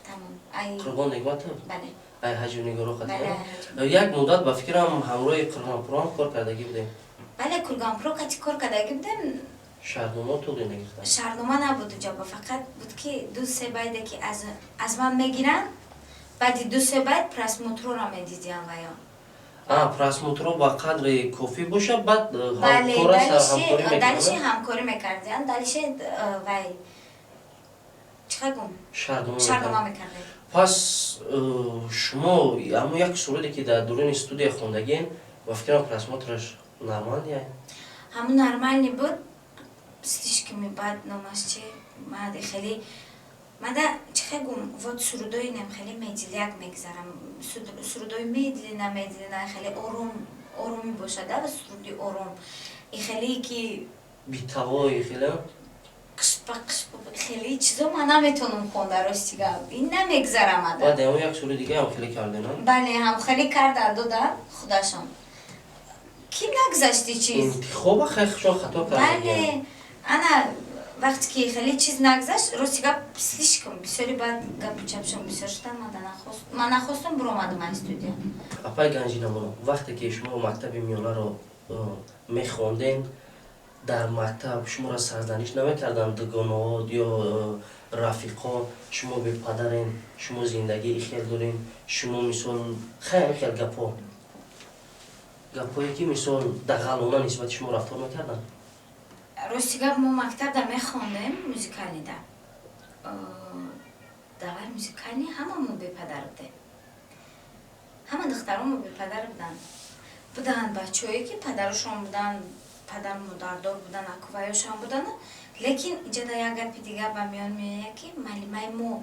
тамом, ай. Қурбон Негматов? Бале. Ай ҳаҷу нигоро? Бале. Хати як муддат, ба фикрам, ҳамроҳи Қурғонпурам кор кардагӣ будем. Бале, Курганпуро кати кор кардагӣ будем. Шаҳрнома туғри нагирифтам? Шаҳрнома набуд уҷаба, фақат буд, ки ду се байде ки аз ман мегиранд, баъди ду се байд просмотр ора медидиям ваё. А просмотр о ба қадри кофӣ боша, баъд Бале. ҳамкора ҳамкорӣ Дальше мекунад? Ҳамкорӣ мекардиям, дальше вай, чӣ гум, шаҳрнома шаҳрнома мекард. Мекардем. Пас шумо ҳамон як суруде, ки дар дуруни студия хондагин, ба фикрам, просмотр аш нормальный. Ҳамун нормальный буд, слишком бад номаш чи мад хеле мада, чӣ гум, вот сурудои нем хеле медляк мегзарам, сурудои медленно, медленно, хеле ором, оромӣ бошада ва суруди ором и хеле ки битавои хеле. Қишпа қишпа, хеле чизо ман наметавонам хонда, рости гап, ин намегзарам ада. Баъд ҳамон як суруди дига ҳам хеле кардем, а? Бале, ҳам хеле карда дода худашон, ки нагзашти чиз. Интихоба хеле хато кардагиам. Бале, ана вақте ки хеле чиз нагзашт, рости гап, слишком бисёри баъд гапу чапшон бисёр шудан, ман нахостум, буромадам аз студия. Апай Ганҷинабону, вақте ки шумо мактаби миёнаро мехондем, дар мактаб шуморо сарзаниш намекарданд дугонаҳо ё рафиқон: «Шумо бепадарен, шумо зиндагии хел дорем, шумо», мисол, хеле хел гапҳо, гапҳое ки, мисол, дағалона нисбати шумо рафтор мекарданд? Рости гап, мо мактабда мехондем, музыкальный да, давай, музыкальный, ҳамамо бепадар будем, ҳама духтаромо бепадар буданд. Буданд бачаҳое, ки падарашон буданд, падару модардор буданд, акуваёшам буданд, лекин иҷода як гапи дигар ба миён меояд, ки маълимаи мо,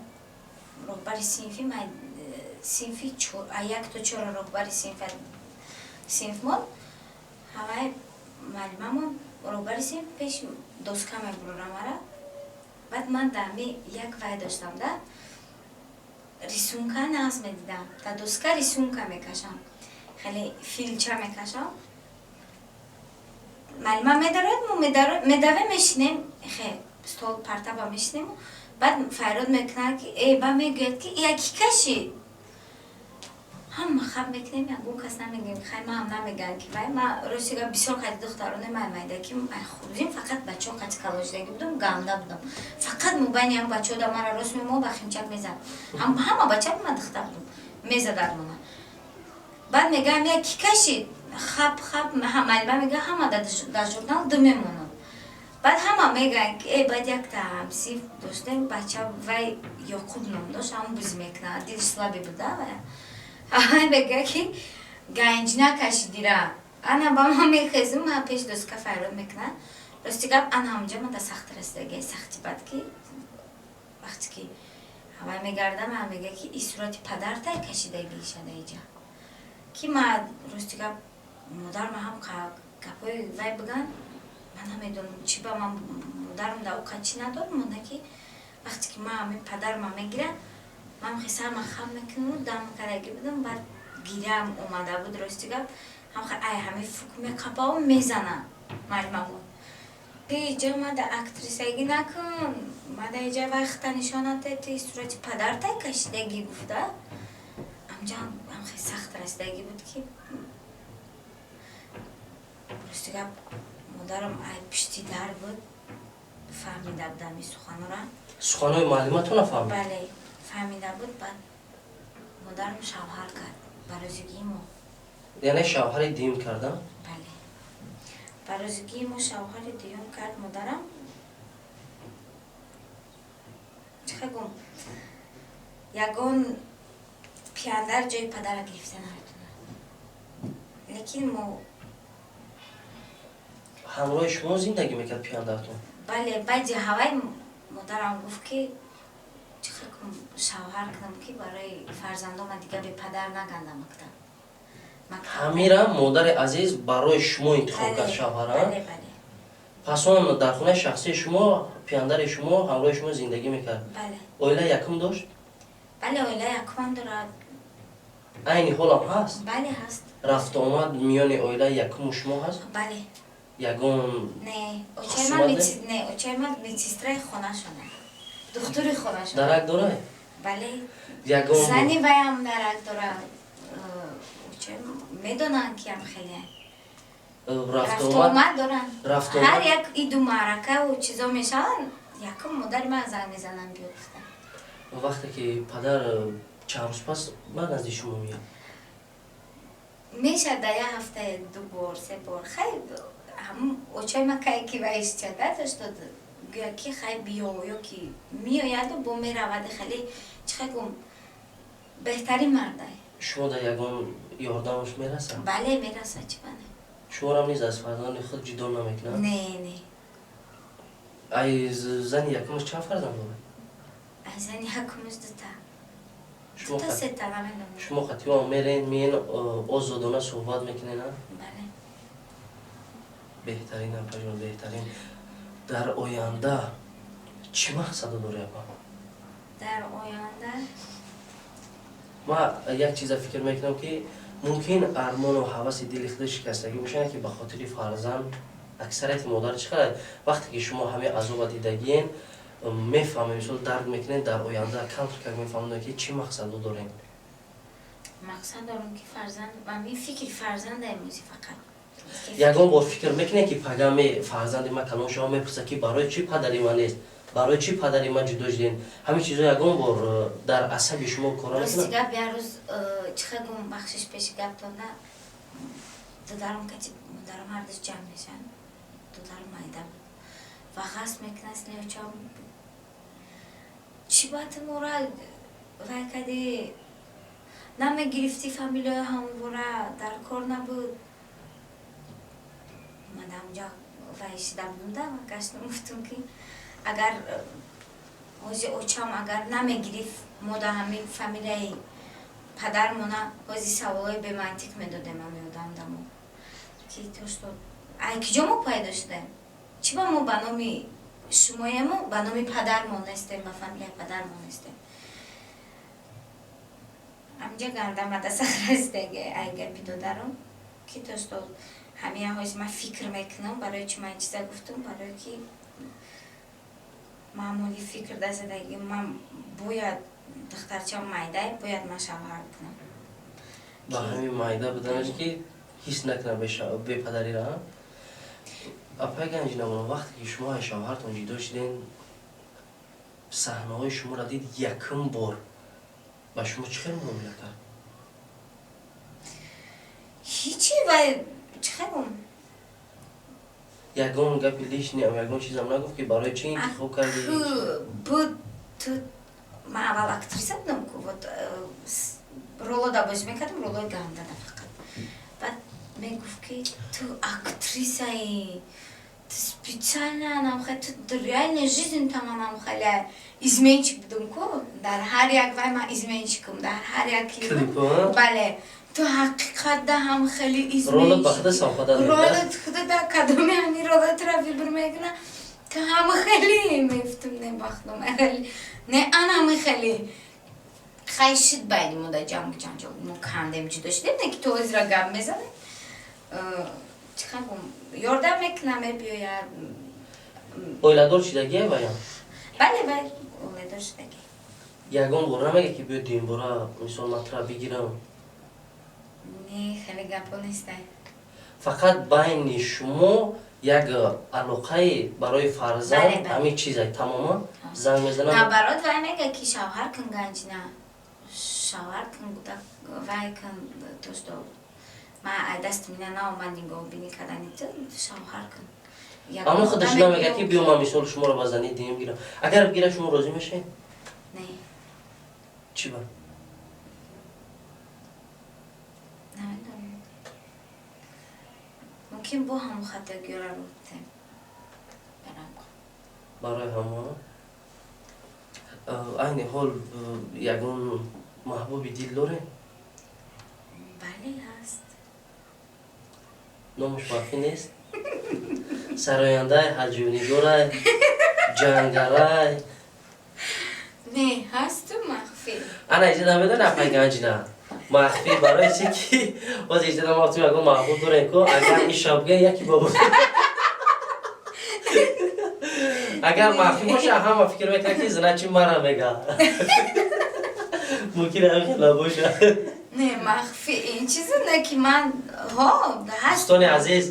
роҳбари синфи, синфи як то чора роҳбари синфмон, ҳамаи маълимамон, роҳбари синф пеши доска мебурора мара. Баъд ман даами як вай доштам да, рисунка нағз медидам, дар доска рисунка мекашам, хеле филча мекашам. Муаллима медарояд, мо медавем, мешинем, хе стол партаба мешинем. Баъд фарёд мекунад, ки э, ба мегӯяд, ки яки кашид. Ҳама хаб мекунем, ягон кас намегӯем. Хай, маам намегӯям, ки вай ма, рости гап, бисёр қати духтароне май майда, ки ай хурдим фақат бачаҳо қати калоншудагӣ будам, ганда будам. Фақат мобайни ҳам бачаҳо да мара рост мемо ба химчак мезад. Ҳама бача, ма духтар будам, мезадад мона. Баъд мегӯям, як ки кашид? Хаб хаб, муаллима мега, ҳама дар журнал ду мемонад. Баъд ҳама мегӯянд, ки э, баъд якта ҳамсиф доштем, бача, вай Ёқуб ном дошт, ҳамон бузӣ мекунад, дилш слабый буда. Вай мега, ки ганҷ накашидира. Ана ба ман мехезум, ман пеш доска фарёд мекунад. Рости гап, ана ҳамҷа ман да сахт расидаги, сахти бад, ки вақте ки вай мегардам, ман мега, ки и сурати падартай кашидагӣ шада иҷа, ки ма, рости гап, модарма ҳам гапҳои вай биган, ман намедонам, чӣ ба ман модарам да оқа чӣ надод монда, ки вақте ки ман ҳамин падарма мегирам, ман хисарма хам мекунам, дам кардагӣ будам, баъд гирям омада буд. Рости гап, ай ҳами фук меқапаву мезана муаллимамо, иҷа мада актрисагӣ накун, мада иҷа вай хита нишонате, ти сурати падартай кашидагӣ гуфта. Амҷа ам хеле сахт расидагӣ буд, ки рости гап, модарам ай пишти дар буд, фаҳмида будам ин суханора. Суханҳои муаллиматона фаҳмид? Бале, фаҳмида буд. Баъд модарам шавҳар кард ба розигии мо. Яъне шавҳари дуюм кардан? Бале, ба розигии мо шавҳари дуюм кард модарам. Чиха гум, ягон пияндар ҷои падара гирифта наметонад, лекин мо Ҳамроҳи шумо зиндагӣ мекард пиёндартон? Бале, баъди ҳавай модарам гуфт, ки чиха кун, шавҳар кунам, ки барои фарзандома дига бепадар наганда мактаб. Ҳамира модари азиз барои шумо интихоб кард шавҳара? Бале, бале. Пас он дар хонаи шахсии шумо пияндари шумо ҳамроҳи шумо зиндагӣ мекард? Бале. Оила якум дошт? Бале, оила якумам дорад. Айни ҳолам ҳаст? Бале, ҳаст. Рафтуомад миёни оилаи якуму шумо ҳаст? Бале. Ягон Не, очаи ман не, очаи ман медсестраи хонашона, духтури хонашона. Дарак дорад? Бале. Ягон Зани ваям дарак дорад. Очаи медонанд, ки ам хеле рафтуомад доранд. Ҳар як иду маъракаву чизо мешаванд, якум модари ман занг мезананд, биё гуфта. Вақте ки падар чанд рӯз пас ба назди шумо меяд? Мешад дар як ҳафта ду бор, се бор. Хай, ҳамун очаи ма кай ки ваишчада, то что гӯяд, ки хай биё, ё ки меояду бо меравад. Хеле, чиха гум, беҳтарин мардай. Шумо дар ягон ёрдамаш мерасад? Бале, мерасад, чӣ бане. Шуморам низ аз фарзанди худ ҷудо намекунад? Не, не. Ай зани якумаш чанд фарзанд дорад? Ай зани якумаш дута, дута, сета, намедонам. Шумо қатима мерен, миен, озодона суҳбат мекунена? Бале. Беҳтарин, апаҷон, беҳтарин. Дар оянда чӣ мақсадо дорӣ, апа? Дар оянда? Ма як чиза фикр мекунам, ки мумкин армону ҳаваси дили худ шикастагӣ бошад, ки ба хотири фарзанд аксарияти модар чӣ қадар, вақте ки шумо ҳамаи азоба дидагиен, мефаҳмем, мисол, дарк мекунед. Дар оянда камтар как мефаҳмонед, ки чӣ мақсадо дорем? Мақсад дорам, ки фарзанд, ҳамин фикри фарзанда имрӯзи фақат. Ягон бор фикр мекунед, ки пагами фарзанди ман калон шава, мепурсад, ки барои чӣ падари ман нест, барои чӣ падари ман ҷудо шудем? Ҳамин чизо ягон бор дар асаби шумо кора Рости гап, як рӯз, чиха гум, бахшиш, пеши гаптонда, додарам кати модарам ҳардуш ҷамъ мешаванд. Додарам майда буд ва ғасб мекунад слеочам: чӣ ба ту мора вай кади, намегирифтӣ, фамилияи ҳамвора дар кор набуд. Мадамҷа вай шида будам да, гаштам, гуфтам, ки агар ҳози очам агар намегирифт, мо да ҳамин фамилияи падармона ҳози саволҳои бемантиқ медодем ҳами одам дамо, ки то что ай киҷо мо пайдо шудаем, чӣ ба мо ба номи шумоему, ба номи падармон нестем, ба фамилияи падармон нестем. Амҷа гандамада сахрастаги ай гапи додарам, ки то что Ҳамин ҳози ман фикр мекунам, барои чи ман ин чиза гуфтам, барое ки маъмули фикр дар зиндагӣ ман бояд духтарчам майдай, бояд ман шавҳар кунам. Ба ҳамин майда буданаш ки ҳис накунам бепадарира. Апай Ганҷинабону, вақте ки шумо аз шавҳартон ҷудо шуден, саҳнаҳои шуморо дид якум бор, ба шумо чӣ хел муомила кард? Ҳичи, вай чӣ хел гум? Ягон гапи лишний, ягон чизам нагуфт, ки барои чӣ интихоб кардӣ? Буд, ту ман аввал актриса будам ку, вот ролода бозӣ мекардам, ролои гандада фақат. Баъд мегуфт, ки ту актрисаи, ту специально намхе, ту реальной жизни там намхеле изменщик будум ку, дар ҳар як вай ман изменщикам, дар ҳар як клип. Бале, ту ҳақиқатда ҳам хеле изменщик, ролот худада кадоми ҳами ролотро выбор мекуна, ту ҳам хеле. Мегуфтам, не, бахтам, хеле не, анами хеле. Хай, шуд байни мо да ҷанг ҷанҷол, мо кандем, ҷудо шудем, не ки то озира гап мезанем. Чӣ гум, ёрдам мекунам, мебиёяд. Оиладор шидагие ваям? Бале, вай оиладор шидагӣ. Ягон бор намега, ки биё, дуюмбора, мисол, ман тура бигирам? Не, хеле гапо нестай. Фақат байни шумо як алоқаи барои фарзанд, ҳамин чизай, тамоман занг мезанам? Наоборот, вай мега, ки шавҳар кун, Ганҷина, шавҳар кун, вай кун, то что ман ай дасти мина наомад нигоҳубинӣ кардани ту, шавҳар кун. Аммо худаш намега, ки биё, ман, мисол, шуморо ба зани дуюм гирам? Агар бигирам, шумо розӣ мешавед? Не. Чӣ ба? Намедонам, мумкин бо ҳамон хатогиёра рӯ битем. Барои ҳамон айни ҳол ягон маҳбуби дил дорем? Бале, ҳаст. Номаш махфӣ нест? Сарояндай, ҳаҷвнигорай, ҷангарай? Не, ҳасту махфӣ. Ана иҷа намедони, апай Ганҷина, махфӣ барои чи ки боз иҷа намавтум, ягон маҳбуб дорем ко, агар иша бигӯя, яки бобо, агар махфӣ боша, ҳама фикр мекунад, ки значит мара мега. Мумкин ҳамин хел набоша. Не, махфӣ ин чизе не, ки ман ҳо ҳаст. Дӯстони азиз,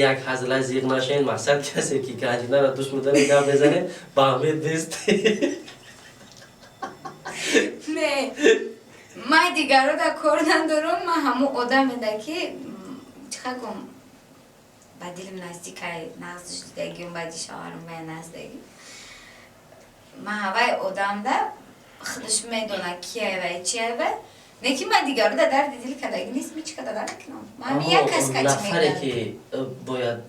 як ҳазла, зиқ нашавед. Мақсад, касе ки Ганҷинаро дӯст медоред, гап мезанед, ба умед нест. Не, ман дигаро да кор надорам. Ман ҳамун одамеда, ки чӣ гум, ба дилим наздикай, нағз дидагим, баъди шавҳарам бая наздагим. Ман ҳавай одамда худаш медонад, кияй вай, чияй вай. Не ки ман дигаро да дарди дил кардагӣ нест, мичи када намекунам. Ман як кас нафаре ки бояд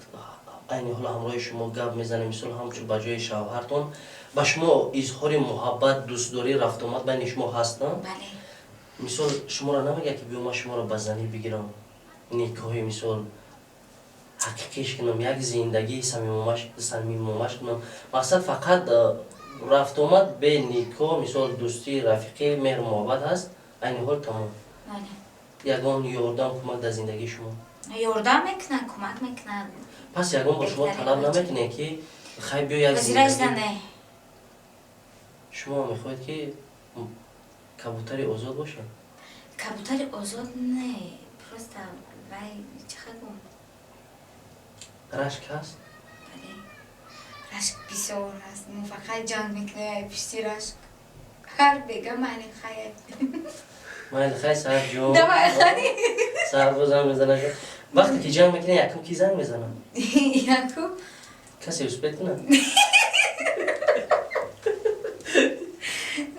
айни ҳол ҳамроҳи шумо гап мезанем, мисол, ҳамчун ба ҷои шавҳартон ба шумо изҳори муҳаббат, дӯстдорӣ, рафтуомад байни шумо ҳаст, на? Бале. Мисол, шуморо намегӯяд, ки биё, ман шуморо ба занӣ бигирам, никоҳи, мисол, ҳақиқиш кунам, як зиндагии самимомаш кунам? Мақсад, фақат рафтуомад бе никоҳ, мисол, дӯстӣ, рафиқӣ, меҳру муҳаббат ҳаст айни ҳол, тамом? Ягон ёрдам, кӯмак дар зиндагии шумо? Ёрдам мекунад, кӯмак мекунад. Пас ягон бор шумо талаб намекунед, ки хай, биё, як не. Шумо мехоҳед, ки кабутари озод бошед? Кабутари озод не, просто вай, чӣ гум. Рашк ҳаст? Бале, рашк бисёр ҳаст. Мо фақат ҷанг мекунем пишти рашк. Ҳар бега майли, хайр. Майли, хай, сар ҷон. Давай, хай. Сар бо занг мезанад. Вақте ки ҷанг мекунед, якум ки занг мезанад? Якум. Касе успеть кунад?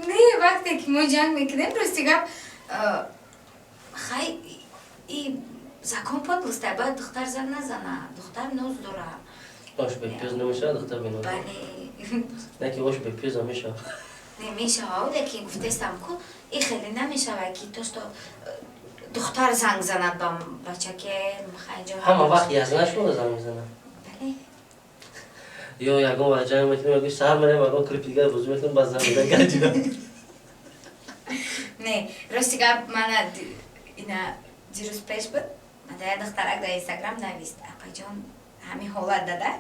Не, вақте ки мо ҷанг мекунем, рости гап, хай, и закон подлости, бояд духтар занг назана, духтар ноз дора. Ош бепиёз намешавад, духтар беноз? Бале. Не ки ош бепиёзам мешавад. Не, мешавад, лекин гуфтестам ку, и хеле намешавад, ки то что духтар занг занад ба бачаке, хайҷо. Ҳама вақт язна шумо занг мезанад? Бале. Ё ягон вақт ҷанг мекунем, ягон сар мерем, ягон клипи дигар бозӣ мекунем, баъд занг мезанад Ганҷина? Не, рости гап, мана ина дирӯз пеш буд. Мада духтарак дар Инстаграм навист: «Апаҷон, ҳамин ҳолат дада,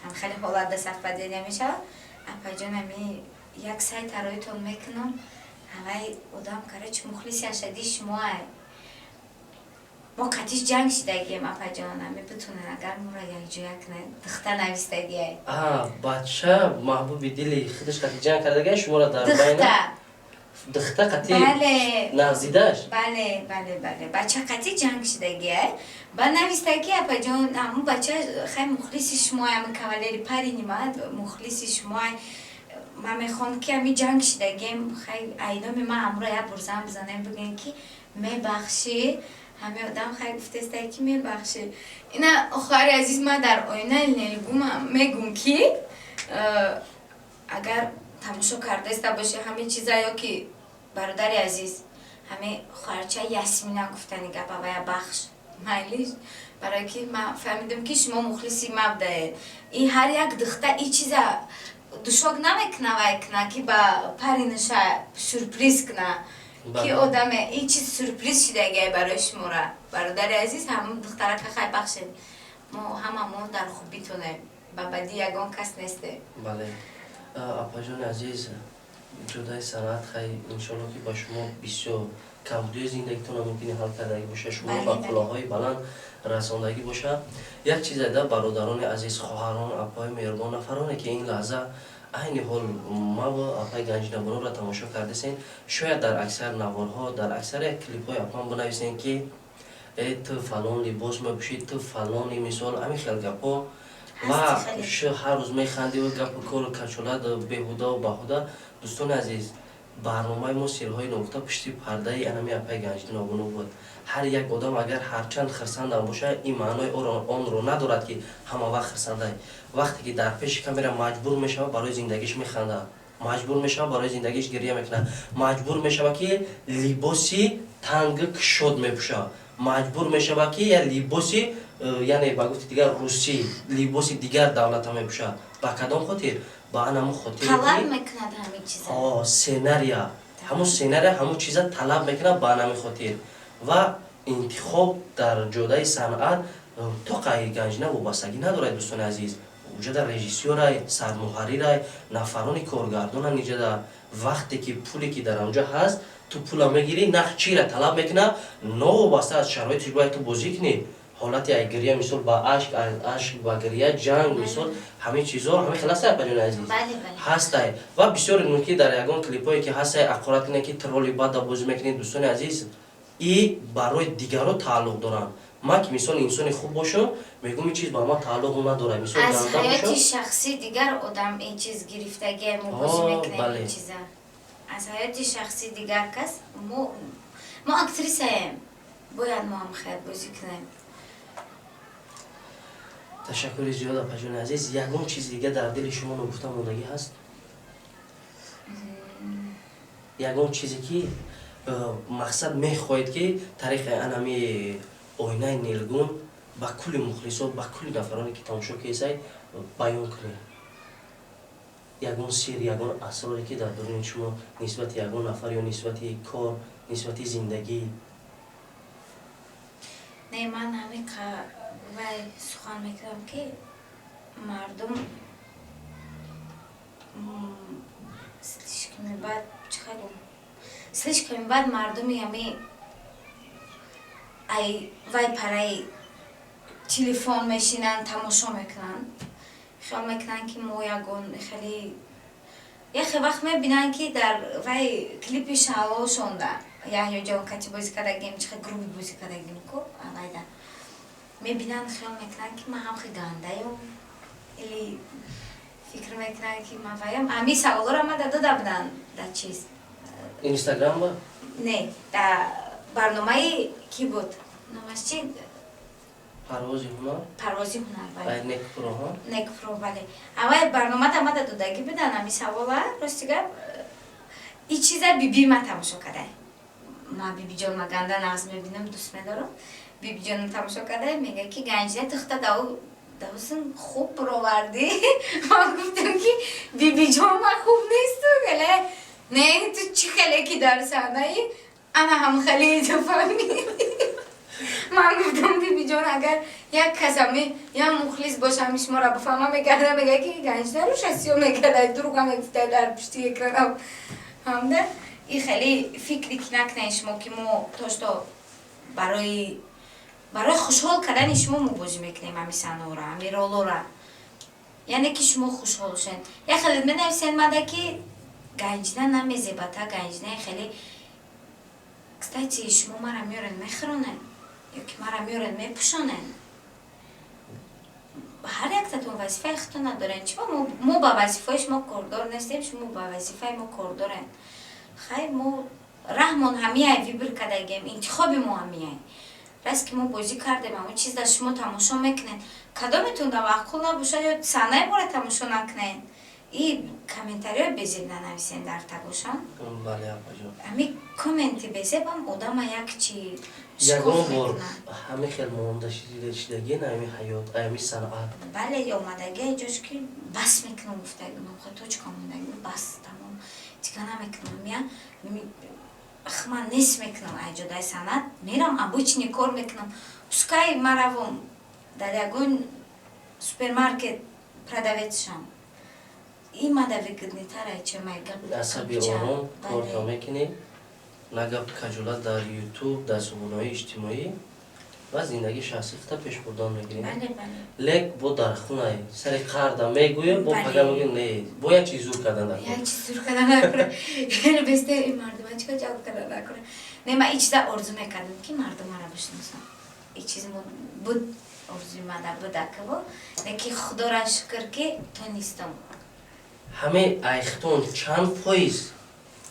ҳам хеле ҳолат да совпадение мешавад. Апаҷон, ҳами як сайт ароитон мекунам, ҳавай одам, короче, мухлиси ашадии шумоай, мо қатиш ҷанг шидагием. Апаҷон, ҳами битунен, агар моро якҷоя кунед». Духта навистагиай. Бача маҳбуби дили худаш қати ҷанг кардагиай, шуморо дар духта. Духта қати? Бале. Нағзидаш? Бале, бача қати ҷанг шидагиай. Ба навистаги: «Апаҷон, ҳамун бача хай мухлиси шумоай, ҳами кавалери паринима мухлиси шумоай, ман мехоҳам ки ҳами ҷанг шидагием, хай айноми ман ҳамро як бор зан бизанем, бигӯем ки мебахшӣ». Ҳами одам хай гуфтестай, ки мебахшӣ. Ина, хоҳари азиз, ман дар оинаи нелгума мегум, ки агар тамошо кардаиста бошӣ ҳами чиза, ё ки бародари азиз, ҳами хоҳарча Ясмина гуфтани гап, авая бахш, майлиш, барое ки ман фаҳмидам, ки шумо мухлиси ма будаед. И ҳар як духта и чиза душок намекуна, вай куна, ки ба паринаша сюрприз куна, ки одаме ин чиз сюрприз шидагиай барои шумора. Бародари азиз, ҳамун духтарака хай бахшед, мо ҳама мо дар хубитонем, ба бадӣ ягон кас нестем. Бале, апаҷони азиз, ҷодаи санъат хай иншолло, ки ба шумо бисёр камбудиҳои зиндагитонро мумкин ҳал кардагӣ боша, шумо ба қуллаҳои баланд расондагӣ боша. Як чизе да, бародарони азиз, хоҳарон, апаҳои меҳрубон, нафароне ки ин лаҳза, айни ҳол маву апаи Ганҷинабонуро тамошо кардесен, шояд дар аксар наворҳо, дар аксари клипҳои апам бинависен, ки э, ту фалон либос мепӯшӣ, ту фалони, мисол, ҳамин хел гапҳо ва ҳар рӯз механдиву гапу кору качолат беҳудаву баҳуда. Дӯстони азиз, барномаи мо «Сирҳои ногуфта» пушти пардаи анами апаи Ганҷинабону буд. Ҳар як одам агар ҳарчанд хирсандам боша, ин маънои онро надорад, ки ҳама вақт хирсандай. Вақте ки дар пеши камера маҷбур мешавад, барои зиндагиш механдад, маҷбур мешавад, барои зиндагиш гирья мекунад, маҷбур мешавад, ки либоси танги кушод мепӯшад, маҷбур мешавад, ки я либоси яъне ба гуфти дигар русӣ, либоси дигар давлата мепӯшад. Ба кадом хотир? Ба анамо хотире сценария, ҳамун сценария ҳамун чиза талаб мекунад. Ба анами хотир ва интихоб дар ҷодаи санъат то қай Ганҷина вобастагӣ надорад. Дӯстони азиз, уҷада режиссёрай, сармуҳаррирай, нафарони коргардонан. Иҷада вақте ки пуле ки дар анҷо ҳаст, ту пула мегирӣ, нақш чира талаб мекунад, новобаста аз шароити бояд ту бозӣ кунӣ. Ҳолати ай гирья, мисол, ба ашк, ашк ба гирья, ҷанг, мисол, ҳамин чизо ҳамин хел ҳастай, апаҷони азиз, ҳастай. Ва бисёре мумкин дар ягон клипҳое ки ҳастай, ақорат кунед, ки роли бада бозӣ мекунед. Дӯстони азиз, и барои дигарро тааллуқ доранд. Ман ки, мисол, инсони хуб бошам, мегӯм, ин чиз ба ман тааллуқ надорад. Мисол, аз ҳаёти шахсӣ дигар одам ин чиз гирифтагия, мо бозӣ мекунем ин чиза аз ҳаёти шахсӣ дигар кас. Мо актрисаем, бояд мо ҳам хайр бозӣ кунем. Ташаккури зиёд, апаҷони азиз. Ягон чизи дига дар дили шумо ногуфта мондагӣ ҳаст? Ягон чизе ки мақсад мехоҳед, ки тариқи анами оинаи нилгун ба кулли мухлисо, ба кулли нафароне ки тамошо кесай, баён кунед? Ягон сир, ягон асроре ки дар дуруни шумо нисбати ягон нафар ё нисбати кор, нисбати зиндагӣ? Не, ман ҳамин вай сухан мекунам, ки мардум слишком бад, чӣ гум, слишком бад мардуми ҳами ай вай параи телефон мешинанд, тамошо мекунанд, хиёл мекунанд, ки мо ягон хеле яхе вақт мебинанд, ки дар вай клипи шаҳлошонда Яҳёҷон кати бозӣ кардагим, чихе грубый бозӣ кардагим ку, вайда мебинанд, хиёл мекунанд, ки ман ҳам хе гандаём, или фикр мекунанд, ки ман ваям. Ҳамин саволоро ман дода буданд дар чиз. Инстаграмба? Не, дар барномаи ки буд, номаш чи? Парвози ҳунар? Парвози ҳунар, бале. Некпроҳо? Некпро, бале. Аввал барномада мада додагӣ будан ҳамин савола. Рости гап, и чиза биби ма тамошо кардай. Ма бибиҷон ма ганда нағз мебинам, дӯст медорам. Бибиҷонам тамошо кардай, мега, ки Ганҷина, тухта дау давсин хуб бировардӣ. Ман гуфтам, ки бибиҷон, ман хуб несту хеле. Не, ту чӣ хеле ки дар саҳнаи ана ҳам хеле ту фаҳмидӣ. Ман гуфтам, бибиҷон. Ҷон, агар як кас ами як мухлис боша, ами шуморо бифаҳма, мегарда, мега, ки Ганҷина рӯша сиё мекарда, дурӯға мегуфта дар пушти экранам ҳамда. И хеле фикри ки накунед шумо, ки мо то что барои хушҳол кардани шумо мо бозӣ мекунем ами саҳнаора, ами ролора, яъне ки шумо хушҳол шавед. Як хеле менависед мада, ки Ганҷина намезебата, Ганҷинаи хеле. Кстати, шумо мара меоред, мехӯронед ё ки мара меоред, мепӯшонед? Ҳар яктатон вазифаи худтон надоред. Чиба мо ба вазифаи шумо кордор нестем, шумо ба вазифаи мо кордоред? Хайр, мо раҳмон ҳамияй выбор кардагем, интихоби мо ҳамияй. Раст ки мо бозӣ кардем, ҳамон чиз дар шумо тамошо мекунед. Кадометон дар маъқул набошад ё саҳнаи моро тамошо накунед и комментариҳои безеб нанависен дар тагошон. Бале, апаҷон. Ҳами комменти безебам одама як чи Ягон шикоф бор мекунад. Ҳами хел монда шидагӣ на ҳами ҳаёт, ҳами санъат? Бале, омадаги ҷош ки бас мекунам гуфтагим, точка мондагим, бас, тамом, дига намекунам. Я ман нест мекунам айҷодаи санъат, мерам, обычный кор мекунам. Пускай маравом дар ягон супермаркет продавец шам, и мада выгодный тара, че май гап. Асаби ором корто мекунӣ, на гап каҷула дар Ютуб, дар сомонаҳои иҷтимоӣ ва зиндагии шахсӣ худта пеш бурдан мегирӣ. Бале, бале. Лек бо дар хунай сари қарда мегӯя, бо пага мегӯя, не, бо як чиз зур кардан дар. Як чиз зур кардан накунам, яъне бесте ин мардума чика ҷалб кардан накунам. Не, ман ин чиза орзу мекардам, ки мардум мара бишносам. Ин чиз буд, орзуи мада будакаво, леки худоро шукр, ки тонистам. Ҳаме айхтон чанд фоиз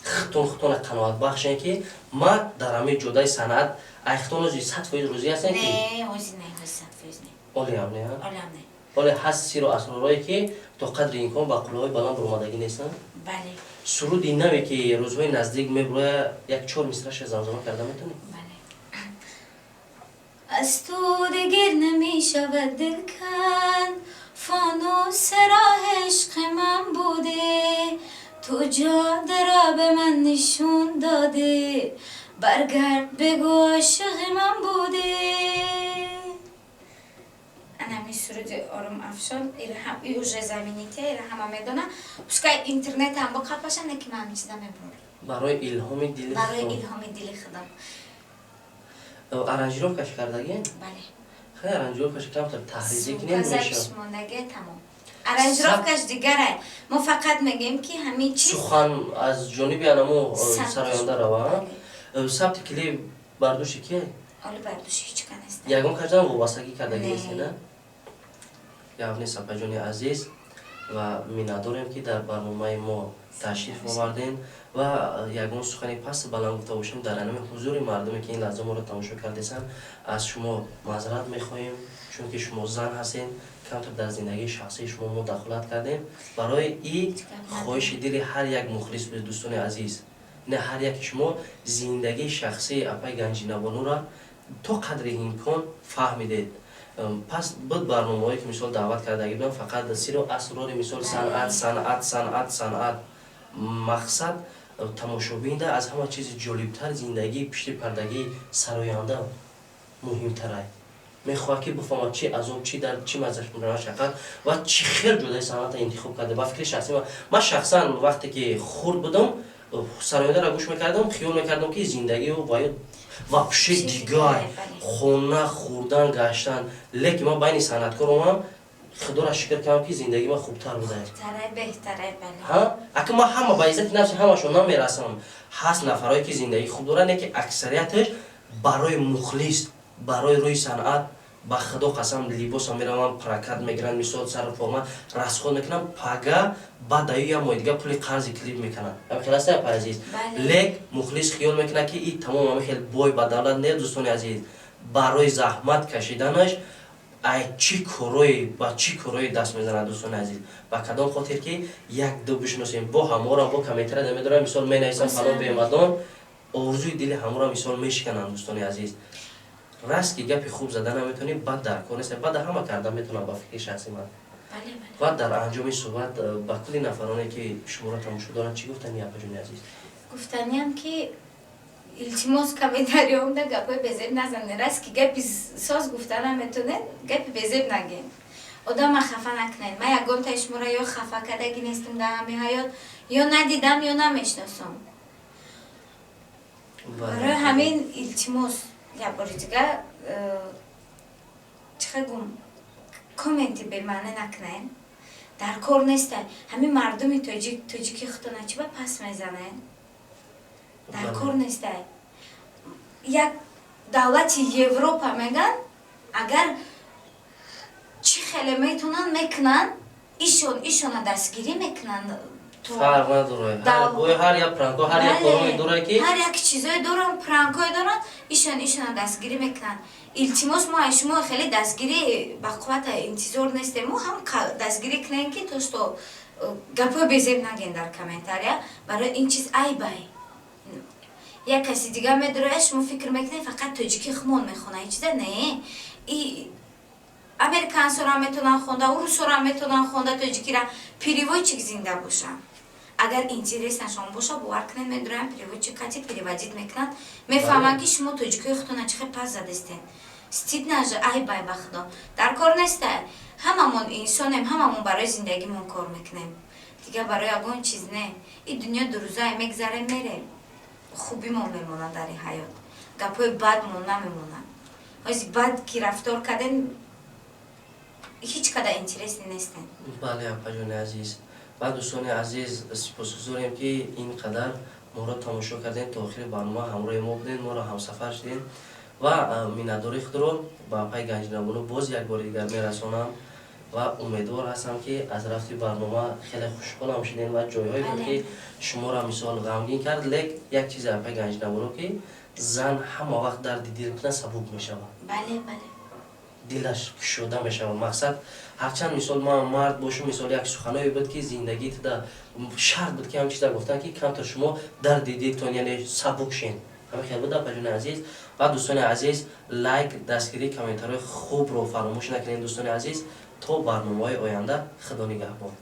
хитон хитона қаноатбахшен, ки ма дар ҳамаи ҷодаи санъат айхтон ози 100% розӣ ҳастем, ки? Не, ози не, ози 100% не. Олиам не? Олиам не. Оле ҳаст сиру асророе, ки то қадри имкон ба қуллаҳои баланд баромадагӣ нестанд? Бале. Суруди наве, ки рӯзҳои наздик мебуроя, як чор мисраша замзама карда метавонӣ? Бале. Аз ту дигар намешавад дил канд, фонуси роҳи ишқи ман будӣ, ту ҷодаро ба ман нишон додӣ, баргард, бигӯ, ошиқи ман будӣ. Анами суруди Ором Афшон и уже знаменитый, ира ҳама медона. Пускай интернет ҳам боқапаша, не ки ман ҳамин чиза мебурам. Барои илҳоми дили Барои худам. илҳоми дили худам. Аранжировкаш кардагӣ? Бале. Хеле аранжировкаш камтар таҳризӣ кунем, Звукозапись мешавад. Мондаге, тамом. Аранжировкаш дигарай, мо фақат мегӯем, ки ҳамин чиз Сухан аз ҷониби анамо Сабт. сароянда рава. Бале. Сабти клип бар дӯши кие? Оли бар дӯши ҳеҷ ка нест. Ягон каҷдан вобастагӣ кардагӣ Не. нести, на? Гап нест, апаҷони азиз, ва миннатдорем, ки дар барномаи мо ташриф овардем ва ягон сухани пасту баланд гуфта бошем, дар анами ҳузури мардуме, ки ин лаҳза моро тамошо кардесанд, аз шумо маъзарат мехоҳем, чунки шумо зан ҳастед, камтар дар зиндагии шахсии шумо мо дахолат кардем. Барои и хоҳиши дили ҳар як мухлис буд, дӯстони азиз, не ҳар яки шумо зиндагии шахсии апаи Ганҷинабонура то қадри имкон фаҳмидед. Пас буд барномаҳое, ки мисол даъват кардагӣ будам, фақат сиру асрори мисол санъат, санъат, санъат, санъат. Мақсад тамошобинда аз ҳама чизи ҷолибтар зиндагии пишти пардагии сароянда муҳимтарай. Мехоҳад, ки бифаҳмад, чи азоб, чи дард, чи машаққат ва чӣ хел ҷодаи санъата интихоб карда. Ба фикри шахсӣ ман шахсан вақте ки хурд будам, сарояндаро гӯш мекардам, хиёл мекардам, ки зиндагиу ва ё вообще дигар, хона, хӯрдан, гаштан. Лекин ман байни санъаткор омам, худоро шукр кардам, ки зиндагии ман хубтар буда. Хубтарай, беҳтарай, бале. Ҳа, ака, ман ҳама ба иззати нафси ҳамашон намерасам. Ҳаст нафарое, ки зиндагии хуб доранд, лекин аксарияташ барои мухлис, барои рӯи санъат, ба худо қасам, либоса мераванд, прокат мегиранд, мисол сару форма расход мекунанд, пага баъд аю як моҳи дига пули қарзи клип мекунанд. Ҳамин хел аст, апай азиз? Бале. Лек мухлис хиёл мекунад, ки и тамом ҳамин хел бой ба давлат. Не, дӯстони азиз, барои заҳмат кашиданаш ай чӣ корое ба чӣ корое даст мезанад, дӯстони азиз. Ба кадом хотир, ки як ду бишиносем, бо ҳамора бо комментария намедорам, мисол менависам фалон бемадон, орзуи дили ҳамора мисол мешикананд. Дӯстони азиз, раст ки гапи хуб зада наметавонӣ, баъд дар кор нест, баъд ҳама карда метавонам, ба фикри шахси ман. Бале, бале. Ва дар анҷоми суҳбат ба кулли нафароне, ки шуморо тамошо доранд, чӣ гуфтани, апаҷони азиз? Гуфтаниям, ки Илтимос, комментариёмда гапҳои безеб назанед. Раст ки гапи соз гуфта наметонед, гапи безеб нагем, одама хафа накунед. Ман ягонтаи шуморо ё хафа кардагӣ нестам дар ҳамин ҳаёт, ё надидам, ё намешиносам. Барои ҳамин, илтимос, як бори дигар, чӣ гум, комменти бемаънӣ накунед, дар кор неста. Ҳамин мардуми тоҷик, тоҷики худтона чӣ ба пас мезанед? Дар кор неста. Як давлати Европа меган, агар чӣ хеле метонанд, мекунанд, ишон ишона дастгирӣ мекунанд. Фарқ надорад, ҳар як пранко, ҳар як корое дорад ки Ҳар як чизое доранд, пранкое доранд, ишон ишона дастгирӣ мекунанд. Илтимос, мо аз шумо хеле дастгирӣ ба қуввата интизор нестем. Мо ҳам дастгирӣ кунем, ки то что гапҳои безеб наген дар комментария. Барои ин чиз айбай. Як каси дигар медорояд, шумо фикр мекунед, фақат тоҷики хумон мехонад. Ин чиза не, и американсора метавонанд хонда, урусора метавонанд хонда, тоҷикира переводчик зинда бошанд. Агар интереснашон боша, бовар кунед, медороянд, переводчик кати переводить мекунанд, мефаҳманд, ки шумо тоҷикои худтона чӣ хел пас задестен. Стыдно же, айбай, ба худо, дар кор неста. Ҳамамон инсонем, ҳамамон барои зиндагимон кор мекунем, дигар барои ягон чиз не. И дунё дурӯзае, мегзарем, мерем. Хубимон мемонад дар ин ҳаёт, гапҳои бадмон намемонад. Ҳози бад ки рафтор кардем, ҳеҷ када интересный нестем. Бале, апаҷони азиз ва дӯстони азиз, сипосгузорем, ки ин қадар моро тамошо кардем, то охири барнома ҳамроҳи мо будем, моро ҳамсафар шудем ва миннатдории худро ба апаи Ганҷинабону боз як бори дигар мерасонам ва умедвор ҳастам, ки аз рафти барнома хеле хушҳолам шудем ва ҷойҳое буд, ки шуморо мисол ғамгин кард. Лек як чизе, апаи Ганҷинабону, ки зан ҳама вақт дарди дил кунад, сабук мешавад. бале бале Дилаш кушода мешавад. Мақсад, ҳарчанд мисол ман мард бошум, мисол як суханое буд, ки зиндагӣ туда шарт буд, ки ҳам чиза гуфтан, ки камтар шумо дарди дилтон, яъне сабук шен. Ҳамин хел буд, апаҷони азиз ва дӯстони азиз. Лайк, дастгирӣ, комментарҳои хубро фаромӯш накунед, дӯстони азиз. То барномаҳои оянда, худо нигаҳбон.